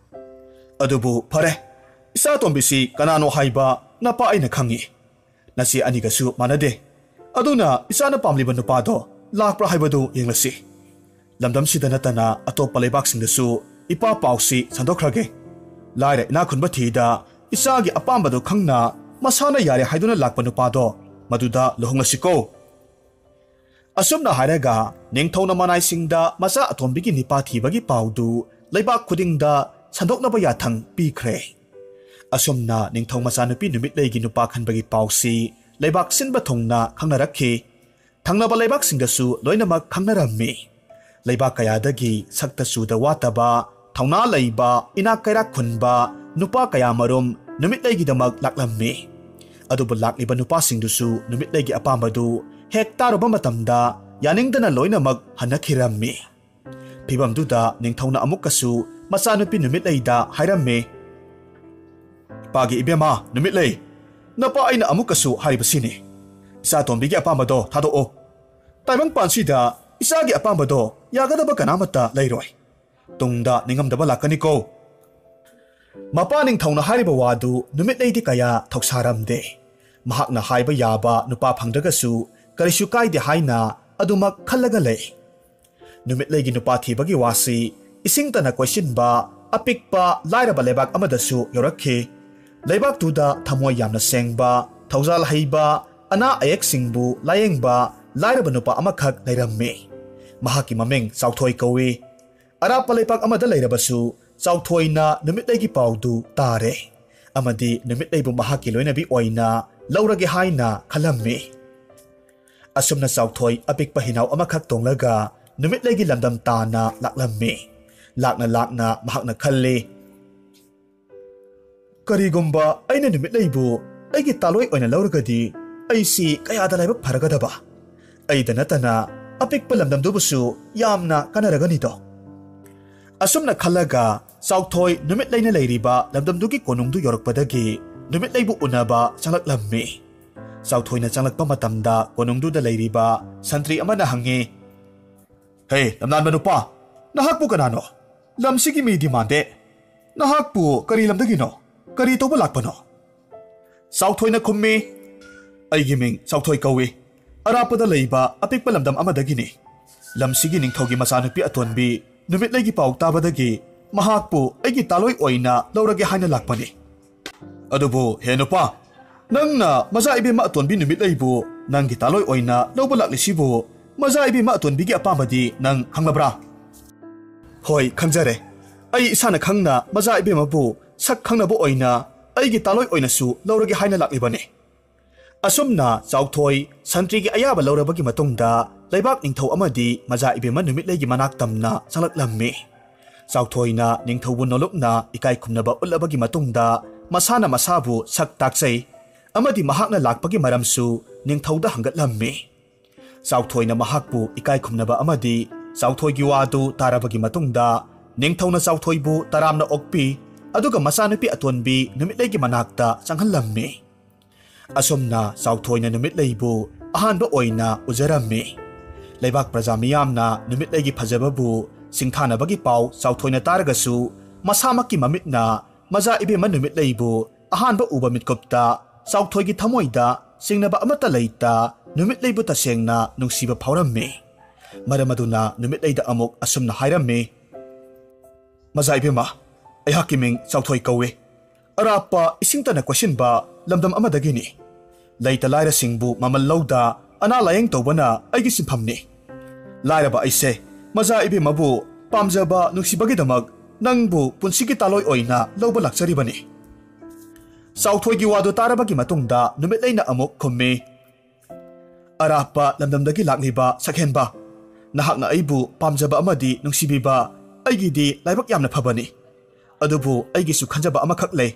ꯑꯗꯨꯕꯨ ꯐꯔꯦ, ꯏꯆꯥꯇꯣꯝꯕꯤꯁꯤ ꯀꯅꯥꯅꯣ ꯍꯥꯏꯕ "ꯅꯄꯥ ꯑꯩꯅ ꯈꯪꯏ꯫ ꯅꯆꯦ ꯑꯅꯤꯒꯁꯨ ꯃꯥꯟꯅꯗꯦ꯫ ꯑꯗꯨꯅ ꯏꯆꯥꯅ ꯄꯥꯝꯂꯤꯕ ꯅꯨꯄꯥꯗꯣ ꯂꯥꯛꯄ꯭ꯔꯥ ꯍꯥꯏꯕꯗꯨ ꯌꯦꯡꯂꯁꯤ꯫ ꯂꯝꯗꯝꯁꯤꯗ ꯅꯠꯇꯅ ꯑꯇꯣꯞꯄ ꯂꯩꯕꯥꯛꯁꯤꯡꯗꯁꯨ ꯏꯄꯥ ꯄꯥꯎꯁꯤ ꯁꯟꯗꯣꯛꯈ꯭ꯔꯒꯦ꯫ ꯂꯥꯏꯔ ꯏꯅꯥꯛ ꯈꯨꯟꯕ ꯊꯤꯗ ꯏꯆꯥꯒꯤ ꯑꯄꯥꯝꯕꯗꯨ ꯈꯪꯅ ꯃꯁꯥꯅ ꯌꯥꯔꯦ ꯍꯥꯏꯗꯨꯅ ꯂꯥꯛꯄ ꯅꯨꯄꯥꯗꯣ ꯃꯗꯨꯗ ꯂꯨꯍꯣꯡꯂꯁꯤꯀꯣ꯫" ꯑꯁꯨꯝꯅ ꯍꯥꯏꯔꯒ ꯅꯤꯡꯊꯧꯅ ꯃꯅꯥꯏꯁꯤꯡꯗ ꯃꯆꯥ ꯑꯇꯣꯝꯕꯤꯒꯤ ꯅꯤꯄꯥ ꯊꯤꯕꯒꯤ ꯄꯥꯎꯗꯨ ꯂꯩꯕꯥꯛ ꯈꯨꯗꯤꯡꯗ ꯁꯟꯗꯣꯛꯅꯕ ꯌꯥꯊꯪ ꯄꯤꯈ꯭ꯔꯦ꯫ ꯑꯁꯨꯝꯅ ꯅꯤꯡꯊꯧ ꯃꯆꯥꯅꯨꯄꯤ ꯅꯨꯃꯤꯠꯂꯩꯒꯤ ꯅꯨꯄꯥ ꯈꯟꯕꯒꯤ ꯄꯥꯎꯁꯤ ꯂꯩꯕꯥꯛ ꯁꯤꯟꯕ ꯊꯨꯡꯅ ꯈꯪꯅꯔꯛꯈꯤ꯫ ꯊꯪꯅꯕ ꯂꯩꯕꯥꯛꯁꯤꯡꯗꯁꯨ ꯂꯣꯏꯅꯃꯛ ꯈꯪꯅꯔꯝꯃꯤ꯫ ꯂꯩꯕꯥꯛ ꯀꯌꯥꯗꯒꯤ ꯁꯛꯇ ꯆꯨꯗ ꯋꯥꯠꯇꯕ, ꯊꯧꯅꯥ ꯂꯩꯕ, ꯏꯅꯥꯛ ꯀꯩꯔꯥꯛ ꯈꯨꯟꯕ ꯅꯨꯄꯥ ꯀꯌꯥꯃꯔꯨꯝ ꯅꯨꯃꯤꯠꯂꯩꯒꯤꯗꯃꯛ ꯂꯥꯛꯂꯝꯃꯤ꯫ ꯑꯗꯨꯕꯨ ꯂꯥꯛꯂꯤꯕ ꯅꯨꯄꯥꯁꯤꯡꯗꯨꯁꯨ ꯅꯨꯃꯤꯠꯂꯩꯒꯤ ꯑꯄꯥꯝꯕꯗꯨ ꯍꯦꯛ ꯇꯥꯔꯨꯕ ꯃꯇꯝꯗ ꯌꯥꯅꯤꯡꯗꯅ ꯂꯣꯏꯅꯃꯛ ꯍꯟꯅꯈꯤꯔꯝꯃꯤ꯫ ꯐꯤꯚꯝꯗꯨꯗ ꯅꯤꯡꯊꯧꯅ ꯑꯃꯨꯛꯀꯁꯨ ꯃꯆꯥꯅꯨꯄꯤ ꯅꯨꯃꯤꯠꯂꯩꯗ ꯍꯥꯏꯔꯝꯃꯤ, "ꯏꯄꯥꯒꯤ ꯏꯕꯦꯝꯃ ꯅꯨꯃꯤꯠꯂꯩ, ꯅꯄꯥ ꯑꯩꯅ ꯑꯃꯨꯛꯀꯁꯨ ꯍꯥꯏꯔꯤꯕꯁꯤꯅꯤ, ꯏꯆꯥꯇꯣꯝꯕꯤꯒꯤ ꯑꯄꯥꯝꯕꯗꯣ ꯊꯥꯗꯣꯛꯑꯣ꯫ ꯇꯥꯏꯕꯪꯄꯥꯟꯁꯤꯗ ꯏꯆꯥꯒꯤ ꯑꯄꯥꯝꯕꯗꯣ ꯌꯥꯒꯗꯕ ꯀꯅꯥꯃꯠꯇ ꯂꯩꯔꯣꯏ꯫ ꯇꯨꯡꯗ ꯅꯤꯡꯉꯝꯗꯕ ꯂꯥꯛꯀꯅꯤꯀꯣ꯫" ꯃꯄꯥ ꯅꯤꯡꯊꯧꯅ ꯍꯥꯏꯔꯤꯕ ꯋꯥꯗꯨ ꯅꯨꯃꯤꯠꯂꯩꯗꯤ ꯀꯌꯥ ꯊꯧꯁꯥꯔꯝꯗꯦ꯫ ꯃꯍꯥꯛꯅ ꯍꯥꯏꯕ ꯌꯥꯕ ꯅꯨꯄꯥ ꯐꯪꯗ꯭ꯔꯒꯁꯨ ꯀꯔꯤꯁꯨ ꯀꯥꯏꯗꯦ ꯍꯥꯏꯅ ꯑꯗꯨꯃꯛ ꯈꯜꯂꯒ ꯂꯩ꯫ ꯅꯨꯃꯤꯠꯂꯩꯒꯤ ꯅꯨꯄꯥ ꯊꯤꯕꯒꯤ ꯋꯥꯁꯤ ꯏꯁꯤꯡ ꯇꯅ ꯀꯣꯏꯁꯤꯟꯕ ꯑꯄꯤꯛꯄ ꯂꯥꯏꯔꯕ ꯂꯩꯕꯥꯛ ꯑꯃꯗꯁꯨ ꯌꯧꯔꯛꯈꯤ꯫ ꯂꯩꯕꯥꯛꯇꯨꯗ ꯊꯃꯣꯏ ꯌꯥꯝꯅ ꯁꯦꯡꯕ, ꯊꯧꯖꯥꯜ ꯍꯩꯕ, ꯑꯅꯥ ꯑꯌꯦꯛꯁꯤꯡꯕꯨ ꯂꯥꯌꯦꯡꯕ ꯂꯥꯏꯔꯕ ꯅꯨꯄꯥ ꯑꯃꯈꯛ ꯂꯩꯔꯝꯃꯤ꯫ ꯃꯍꯥꯛꯀꯤ ꯃꯃꯤꯡ ꯆꯥꯎꯊꯣꯏ ꯀꯧꯏ꯫ ꯑꯔꯥꯞꯄ ꯂꯩꯄꯥꯛ ꯑꯃꯗ ꯂꯩꯔꯕꯁꯨ, ꯆꯥꯎꯊꯣꯏꯅ ꯅꯨꯃꯤꯠꯂꯩꯒꯤ ꯄꯥꯎꯗꯨ ꯇꯥꯔꯦ ꯑꯃꯗꯤ ꯅꯨꯃꯤꯠꯂꯩꯕꯨ ꯃꯍꯥꯛꯀꯤ ꯂꯣꯏꯅꯕꯤ ꯑꯣꯏꯅ ꯂꯧꯔꯒꯦ ꯍꯥꯏꯅ ꯈꯜꯂꯝꯃꯤ꯫ ꯑꯁꯨꯝꯅ ꯆꯥꯎꯊꯣꯏ ꯑꯄꯤꯛꯄ ꯍꯤꯅꯥꯎ ꯑꯃꯈꯛ ꯇꯣꯡꯂꯒ ꯅꯨꯃꯤꯠꯂꯩꯒꯤ ꯂꯝꯗꯝ ꯇꯥꯟꯅ ꯂꯥꯛꯂꯝꯃꯤ꯫ ꯂꯥꯛꯅ ꯂꯥꯛꯅ ꯃꯍꯥꯛꯅ ꯈꯜꯂꯤ, "ꯀꯔꯤꯒꯨꯝꯕ ꯑꯩꯅ ꯅꯨꯃꯤꯠꯂꯩꯕꯨ ꯑꯩꯒꯤ ꯇꯥꯂꯣꯏ ꯑꯣꯏꯅ ꯂꯧꯔꯒꯗꯤ ꯑꯩꯁꯤ ꯀꯌꯥꯗ ꯂꯥꯏꯕꯛ ꯐꯔꯒꯗꯕ! ꯑꯩꯗ ꯅꯠꯇꯅ ꯑꯄꯤꯛꯄ ꯂꯝꯗꯝꯗꯨꯕꯨꯁꯨ ꯌꯥꯝꯅ ꯀꯥꯟꯅꯔꯒꯅꯤꯗꯣ!" ꯑꯁꯨꯝꯅ ꯈꯜꯂꯒ ꯆꯥꯎꯊꯣꯏ ꯅꯨꯃꯤꯠꯂꯩꯅ ꯂꯩꯔꯤꯕ ꯂꯝꯗꯝꯗꯨꯒꯤ ꯀꯣꯅꯨꯡꯗꯨ ꯌꯧꯔꯛꯄꯗꯒꯤ ꯅꯨꯃꯤꯠꯂꯩꯕꯨ ꯎꯅꯕ ꯆꯪꯂꯛꯂꯝꯃꯤ꯫ ꯆꯥꯎꯊꯣꯏꯅ ꯆꯪꯂꯛꯄ ꯃꯇꯝꯗ ꯀꯣꯅꯨꯡꯗꯨꯗ ꯂꯩꯔꯤꯕ ꯁꯟꯇ꯭ꯔꯤ ꯑꯃꯅ ꯍꯪꯉꯤ, "ꯍꯦ, ꯂꯝꯅꯥꯟꯕ ꯅꯨꯄꯥ, ꯅꯍꯥꯛꯄꯨ ꯀꯅꯥꯅꯣ? ꯂꯝꯁꯤꯒꯤ ꯃꯤꯗꯤ ꯃꯥꯟꯗꯦ꯫ ꯅꯍꯥꯛꯄꯨ ꯀꯔꯤ ꯂꯝꯗꯒꯤꯅꯣ? ꯀꯔꯤ ꯇꯧꯕ ꯂꯥꯛꯄꯅꯣ?" ꯆꯥꯎꯊꯣꯏꯅ ꯈꯨꯝꯃꯤ, "ꯑꯩꯒꯤ ꯃꯤꯡ ꯆꯥꯎꯊꯣꯏ ꯀꯧꯏ꯫ ꯑꯔꯥꯞꯄꯗ ꯂꯩꯕ ꯑꯄꯤꯛꯄ ꯂꯝꯗꯝ ꯑꯃꯗꯒꯤꯅꯤ꯫ ꯂꯝꯁꯤꯒꯤ ꯅꯤꯡꯊꯧꯒꯤ ꯃꯆꯥꯅꯨꯄꯤ ꯑꯇꯣꯟꯕꯤ ꯅꯨꯃꯤꯠꯂꯩꯒꯤ ꯄꯥꯎ ꯇꯥꯕꯗꯒꯤ ꯃꯍꯥꯛꯄꯨ ꯑꯩꯒꯤ ꯇꯥꯂꯣꯏ ꯑꯣꯏꯅ ꯂꯧꯔꯒꯦ ꯍꯥꯏꯅ ꯂꯥꯛꯄꯅꯤ꯫ ꯑꯗꯨꯕꯨ ꯍꯦ ꯅꯨꯄꯥ, ꯅꯪꯅ ꯃꯖꯥ ꯏꯕꯦꯝꯃ ꯑꯇꯣꯟꯕꯤ ꯅꯨꯃꯤꯠꯂꯩꯕꯨ ꯅꯪꯒꯤ ꯇꯥꯂꯣꯏ ꯑꯣꯏꯅ ꯂꯧꯕ ꯂꯥꯛꯂꯤꯁꯤꯕꯨ ꯃꯖꯥ ꯏꯕꯦꯝꯃ ꯑꯇꯣꯟꯕꯤꯒꯤ ꯑꯄꯥꯝꯕꯗꯤ ꯅꯪ ꯈꯪꯂꯕ꯭ꯔꯥ?" "ꯍꯣꯏ, ꯈꯪꯖꯔꯦ꯫ ꯑꯩ ꯏꯁꯥꯅ ꯈꯪꯅ ꯃꯖꯥ ꯏꯕꯦꯝꯃꯕꯨ ꯁꯛ ꯈꯪꯅꯕ ꯑꯣꯏꯅ ꯑꯩꯒꯤ ꯇꯥꯂꯣꯏ ꯑꯣꯏꯅꯁꯨ ꯂꯧꯔꯒꯦ ꯍꯥꯏꯅ ꯂꯥꯛꯂꯤꯕꯅꯤ꯫" ꯑꯁꯨꯝꯅ ꯆꯥꯎꯊꯣꯏ ꯁꯟꯇ꯭ꯔꯤꯒꯤ ꯑꯌꯥꯕ ꯂꯧꯔꯕꯒꯤ ꯃꯇꯨꯡꯗ ꯂꯩꯕꯥꯛ ꯅꯤꯡꯊꯧ ꯑꯃꯗꯤ ꯃꯖꯥ ꯏꯕꯦꯝꯃ ꯅꯨꯃꯤꯠꯂꯩꯒꯤ ꯃꯅꯥꯛ ꯇꯝꯅ ꯆꯪꯂꯛꯂꯝꯃꯤ꯫ ꯆꯥꯎꯊꯣꯏꯅ ꯅꯤꯡꯊꯧꯕꯨ ꯅꯣꯂꯨꯛꯅ ꯏꯀꯥꯏ ꯈꯨꯝꯅꯕ ꯎꯠꯂꯕꯒꯤ ꯃꯇꯨꯡꯗ ꯃꯁꯥꯅ ꯃꯁꯥꯕꯨ ꯁꯛ ꯇꯥꯛꯆꯩ ꯑꯃꯗꯤ ꯃꯍꯥꯛꯅ ꯂꯥꯛꯄꯒꯤ ꯃꯔꯝꯁꯨ ꯅꯤꯡꯊꯧꯗ ꯍꯪꯒꯠꯂꯝꯃꯤ꯫ ꯆꯥꯎꯊꯣꯏꯅ ꯃꯍꯥꯛꯄꯨ ꯏꯀꯥꯏ ꯈꯨꯝꯅꯕ ꯑꯃꯗꯤ ꯆꯥꯎꯊꯣꯏꯒꯤ ꯋꯥꯗꯨ ꯇꯥꯔꯕꯒꯤ ꯃꯇꯨꯡꯗ ꯅꯤꯡꯊꯧꯅ ꯆꯥꯎꯊꯣꯏꯕꯨ ꯇꯔꯥꯝꯅ ꯑꯣꯛꯄꯤ, ꯑꯗꯨꯒ ꯃꯆꯥꯅꯨꯄꯤ ꯑꯇꯣꯟꯕꯤ ꯅꯨꯃꯤꯠꯂꯩꯒꯤ ꯃꯅꯥꯛꯇ ꯆꯪꯍꯜꯂꯝꯃꯤ꯫ ꯑꯁꯨꯝꯅ ꯆꯥꯎꯊꯣꯏꯅ ꯅꯨꯃꯤꯠꯂꯩꯕꯨ ꯑꯍꯥꯟꯕ ꯑꯣꯏꯅ ꯎꯖꯔꯝꯃꯤ꯫ ꯂꯩꯕꯥꯛ ꯄ꯭ꯔꯖꯥ ꯃꯤꯌꯥꯝꯅ ꯅꯨꯃꯤꯠꯂꯩꯒꯤ ꯐꯖꯕꯕꯨ ꯁꯤꯡꯊꯥꯅꯕꯒꯤ ꯄꯥꯎ ꯆꯥꯎꯊꯣꯏꯅ ꯇꯥꯔꯒꯁꯨ, ꯃꯁꯥꯃꯛꯀꯤ ꯃꯃꯤꯠꯅ ꯃꯖꯥ ꯏꯕꯦꯝꯃ ꯅꯨꯃꯤꯠꯂꯩꯕꯨ ꯑꯍꯥꯟꯕ ꯎꯕ ꯃꯤꯠꯀꯨꯞꯇ ꯆꯥꯎꯊꯣꯏꯒꯤ ꯊꯃꯣꯏꯗ ꯆꯤꯡꯅꯕ ꯑꯃꯠꯇ ꯂꯩꯇ ꯅꯨꯃꯤꯠꯂꯩꯕꯨ ꯇꯁꯦꯡꯅ ꯅꯨꯡꯁꯤꯕ ꯐꯥꯎꯔꯝꯃꯤ꯫ ꯃꯔꯝ ꯑꯗꯨꯅ ꯅꯨꯃꯤꯠꯂꯩꯗ ꯑꯃꯨꯛ ꯑꯁꯨꯝꯅ ꯍꯥꯏꯔꯝꯃꯤ, "ꯃꯖꯥ ꯏꯕꯦꯝꯃ, ꯑꯩꯍꯥꯛꯀꯤ ꯃꯤꯡ ꯆꯥꯎꯊꯣꯏ ꯀꯧꯏ꯫ ꯑꯔꯥꯞꯄ ꯏꯁꯤꯡꯇꯅ ꯀꯣꯏꯁꯤꯟꯕ ꯂꯝꯗꯝ ꯑꯃꯗꯒꯤꯅꯤ꯫ ꯂꯩꯇ ꯂꯥꯏꯔꯁꯤꯡꯕꯨ ꯃꯃꯜ ꯂꯧꯗ ꯑꯅꯥ ꯂꯥꯌꯦꯡ ꯇꯧꯕꯅ ꯑꯩꯒꯤ ꯁꯤꯟꯐꯝꯅꯤ꯫ ꯂꯥꯏꯔꯕ ꯑꯩꯁꯦ ꯃꯖꯥ ꯏꯕꯦꯝꯃꯕꯨ ꯄꯥꯝꯖꯕ ꯅꯨꯡꯁꯤꯕꯒꯤꯗꯃꯛ ꯅꯪꯕꯨ ꯄꯨꯟꯁꯤꯒꯤ ꯇꯥꯂꯣꯏ ꯑꯣꯏꯅ ꯂꯧꯕ ꯂꯥꯛꯆꯔꯤꯕꯅꯤ꯫" ꯆꯥꯎꯊꯣꯏꯒꯤ ꯋꯥꯗꯨ ꯇꯥꯔꯕꯒꯤ ꯃꯇꯨꯡꯗ ꯅꯨꯃꯤꯠꯂꯩꯅ ꯑꯃꯨꯛ ꯈꯨꯝꯃꯤ, "ꯑꯔꯥꯞꯄ ꯂꯝꯗꯝꯗꯒꯤ ꯂꯥꯛꯂꯤꯕ ꯁꯛꯍꯦꯟꯕ, ꯅꯍꯥꯛꯅ ꯑꯩꯕꯨ ꯄꯥꯝꯖꯕ ꯑꯃꯗꯤ ꯅꯨꯡꯁꯤꯕꯤꯕ ꯑꯩꯒꯤꯗꯤ ꯂꯥꯏꯕꯛ ꯌꯥꯝꯅ ꯐꯕꯅꯤ꯫ ꯑꯗꯨꯕꯨ ꯑꯩꯒꯤꯁꯨ ꯈꯟꯖꯕ ꯑꯃꯈꯛ ꯂꯩ꯫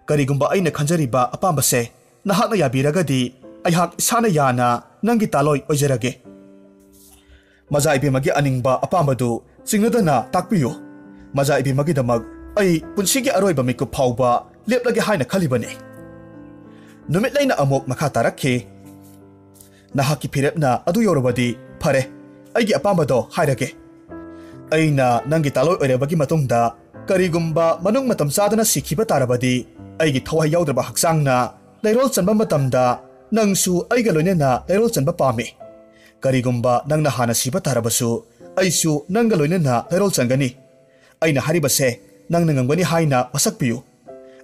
ꯀꯔꯤꯒꯨꯝꯕ ꯑꯩꯅ ꯈꯟꯖꯔꯤꯕ ꯑꯄꯥꯝꯕꯁꯦ ꯅꯍꯥꯛꯅ ꯌꯥꯕꯤꯔꯒꯗꯤ, ꯑꯩꯍꯥꯛ ꯏꯁꯥꯅ ꯌꯥꯅ ꯅꯪꯒꯤ ꯇꯥꯂꯣꯏ ꯑꯣꯏꯖꯔꯒꯦ꯫ ꯃꯖꯥ ꯏꯕꯦꯝꯃꯒꯤ ꯑꯅꯤꯡꯕ ꯑꯄꯥꯝꯕꯗꯨ ꯆꯤꯡꯅꯗꯅ ꯇꯥꯛꯄꯤꯌꯨ꯫ ꯃꯖꯥ ꯏꯕꯦꯝꯃꯒꯤꯗꯃꯛ ꯑꯩ ꯄꯨꯟꯁꯤꯒꯤ ꯑꯔꯣꯏꯕ ꯃꯤꯀꯨꯞ ꯐꯥꯎꯕ ꯂꯦꯞꯂꯒꯦ ꯍꯥꯏꯅ ꯈꯜꯂꯤꯕꯅꯤ꯫" ꯅꯨꯃꯤꯠꯂꯩꯅ ꯑꯃꯨꯛ ꯃꯈꯥ ꯇꯥꯔꯛꯈꯤ, "ꯅꯍꯥꯛꯀꯤ ꯐꯤꯔꯦꯞꯅ ꯑꯗꯨ ꯌꯧꯔꯕꯗꯤ ꯐꯔꯦ, ꯑꯩꯒꯤ ꯑꯄꯥꯝꯕꯗꯣ ꯍꯥꯏꯔꯒꯦ꯫ ꯑꯩꯅ ꯅꯪꯒꯤ ꯇꯥꯂꯣꯏ ꯑꯣꯏꯔꯕꯒꯤ ꯃꯇꯨꯡꯗ ꯀꯔꯤꯒꯨꯝꯕ ꯃꯅꯨꯡ ꯃꯇꯝ ꯆꯥꯗꯅ ꯁꯤꯈꯤꯕ ꯇꯥꯔꯕꯗꯤ, ꯑꯩꯒꯤ ꯊꯋꯥꯏ ꯌꯥꯎꯗ꯭ꯔꯕ ꯍꯛꯆꯥꯡꯅ ꯂꯩꯔꯣꯜ ꯆꯟꯕ ꯃꯇꯝꯗ ꯅꯪꯁꯨ ꯑꯩꯒ ꯂꯣꯏꯅꯅ ꯂꯩꯔꯣꯜ ꯆꯟꯕ ꯄꯥꯝꯃꯤ꯫ ꯀꯔꯤꯒꯨꯝꯕ ꯅꯪꯅ ꯍꯥꯟꯅ ꯁꯤꯕ ꯇꯥꯔꯕꯁꯨ, ꯑꯩꯁꯨ ꯅꯪꯒ ꯂꯣꯏꯅꯅ ꯂꯩꯔꯣꯜ ꯆꯟꯒꯅꯤ꯫ ꯑꯩꯅ ꯍꯥꯏꯔꯤꯕꯁꯦ ꯅꯪꯅ ꯉꯝꯒꯅꯤ ꯍꯥꯏꯅ ꯋꯥꯁꯛꯄꯤꯌꯨ꯫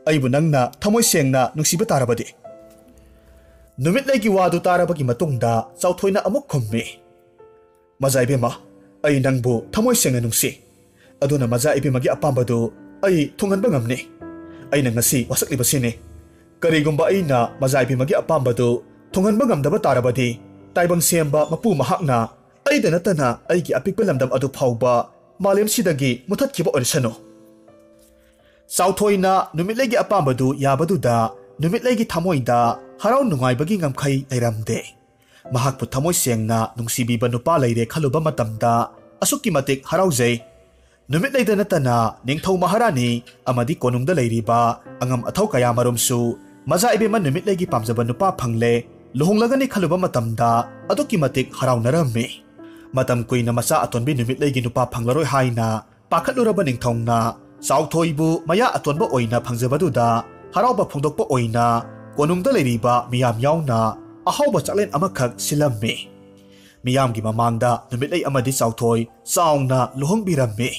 ꯑꯩꯕꯨ ꯅꯪꯅ ꯊꯃꯣꯏ ꯁꯦꯡꯅ ꯅꯨꯡꯁꯤꯕ ꯇꯥꯔꯕꯗꯤ꯫ ꯅꯨꯃꯤꯠꯂꯩꯒꯤ ꯋꯥꯗꯨ ꯇꯥꯔꯕꯒꯤ ꯃꯇꯨꯡꯗ ꯆꯥꯎꯊꯣꯏꯅ ꯑꯃꯨꯛ ꯈꯨꯝꯃꯤ, "ꯃꯖꯥ ꯏꯕꯦꯝꯃ, ꯑꯩ ꯅꯪꯕꯨ ꯊꯃꯣꯏ ꯁꯦꯡꯅ ꯅꯨꯡꯁꯤ꯫ ꯑꯗꯨꯅ ꯃꯖꯥ ꯏꯕꯦꯝꯃꯒꯤ ꯑꯄꯥꯝꯕꯗꯨ ꯑꯩ ꯊꯨꯡꯍꯟꯕ ꯉꯝꯅꯤ꯫ ꯑꯩꯅ ꯉꯁꯤ ꯋꯥꯁꯛꯂꯤꯕꯁꯤꯅꯤ꯫ ꯀꯔꯤꯒꯨꯝꯕ ꯑꯩꯅ ꯃꯖꯥ ꯏꯕꯦꯝꯃꯒꯤ ꯑꯄꯥꯝꯕꯗꯨ ꯊꯨꯡꯍꯟꯕ ꯉꯝꯗꯕ ꯇꯥꯔꯕꯗꯤ, ꯇꯥꯏꯕꯪ ꯁꯦꯝꯕ ꯃꯄꯨ ꯃꯍꯥꯛꯅ ꯑꯩꯗ ꯅꯠꯇꯅ ꯑꯩꯒꯤ ꯑꯄꯤꯛꯄ ꯂꯝꯗꯝ ꯑꯗꯨ ꯐꯥꯎꯕ ꯃꯥꯂꯦꯝꯁꯤꯗꯒꯤ ꯃꯨꯊꯠꯈꯤꯕ ꯑꯣꯏꯔꯁꯅꯨ꯫" ꯆꯥꯎꯊꯣꯏꯅ ꯅꯨꯃꯤꯠꯂꯩꯒꯤ ꯑꯄꯥꯝꯕꯗꯨ ꯌꯥꯕꯗꯨꯗ ꯅꯨꯃꯤꯠꯂꯩꯒꯤ ꯊꯃꯣꯏꯗ ꯍꯔꯥꯎ ꯅꯨꯡꯉꯥꯏꯕꯒꯤ ꯉꯝꯈꯩ ꯂꯩꯔꯝꯗꯦ꯫ ꯃꯍꯥꯛꯄꯨ ꯊꯃꯣꯏ ꯁꯦꯡꯅ ꯅꯨꯡꯁꯤꯕꯤꯕ ꯅꯨꯄꯥ ꯂꯩꯔꯦ ꯈꯜꯂꯨꯕ ꯃꯇꯝꯗ ꯑꯁꯨꯛꯀꯤ ꯃꯇꯤꯛ ꯍꯔꯥꯎꯖꯩ꯫ ꯅꯨꯃꯤꯠꯂꯩꯗ ꯅꯠꯇꯅ ꯅꯤꯡꯊꯧ ꯃꯍꯥꯔꯥꯅꯤ ꯑꯃꯗꯤ ꯀꯣꯅꯨꯡꯗ ꯂꯩꯔꯤꯕ ꯑꯉꯝ ꯑꯊꯧ ꯀꯌꯥꯃꯔꯨꯝꯁꯨ ꯃꯖꯥ ꯏꯕꯦꯝꯃ ꯅꯨꯃꯤꯠꯂꯩꯒꯤ ꯄꯥꯝꯖꯕ ꯅꯨꯄꯥ ꯐꯪꯂꯦ, ꯂꯨꯍꯣꯡꯂꯒꯅꯤ ꯈꯜꯂꯨꯕ ꯃꯇꯝꯗ ꯑꯗꯨꯛꯀꯤ ꯃꯇꯤꯛ ꯍꯔꯥꯎꯅꯔꯝꯃꯤ꯫ ꯃꯇꯝ ꯀꯨꯏꯅ ꯃꯆꯥ ꯑꯇꯣꯟꯕꯤ ꯅꯨꯃꯤꯠꯂꯩꯒꯤ ꯅꯨꯄꯥ ꯐꯪꯂꯔꯣꯏ ꯍꯥꯏꯅ ꯄꯥꯈꯠꯂꯨꯔꯕ ꯅꯤꯡꯊꯧꯅ ꯆꯥꯎꯊꯣꯏꯕꯨ ꯃꯌꯥ ꯑꯇꯣꯟꯕ ꯑꯣꯏꯅ ꯐꯪꯖꯕꯗꯨꯗ ꯍꯔꯥꯎꯕ ꯐꯣꯡꯗꯣꯛꯄ ꯑꯣꯏꯅ ꯀꯣꯅꯨꯡꯗ ꯂꯩꯔꯤꯕ ꯃꯤꯌꯥꯝ ꯌꯥꯎꯅ ꯑꯍꯥꯎꯕ ꯆꯥꯛꯂꯦꯟ ꯑꯃꯈꯛ ꯁꯤꯜꯂꯝꯃꯤ꯫ ꯃꯤꯌꯥꯝꯒꯤ ꯃꯃꯥꯡꯗ ꯅꯨꯃꯤꯠꯂꯩ ꯑꯃꯗꯤ ꯆꯥꯎꯊꯣꯏ ꯆꯥꯎꯅ ꯂꯨꯍꯣꯡꯕꯤꯔꯝꯃꯤ꯫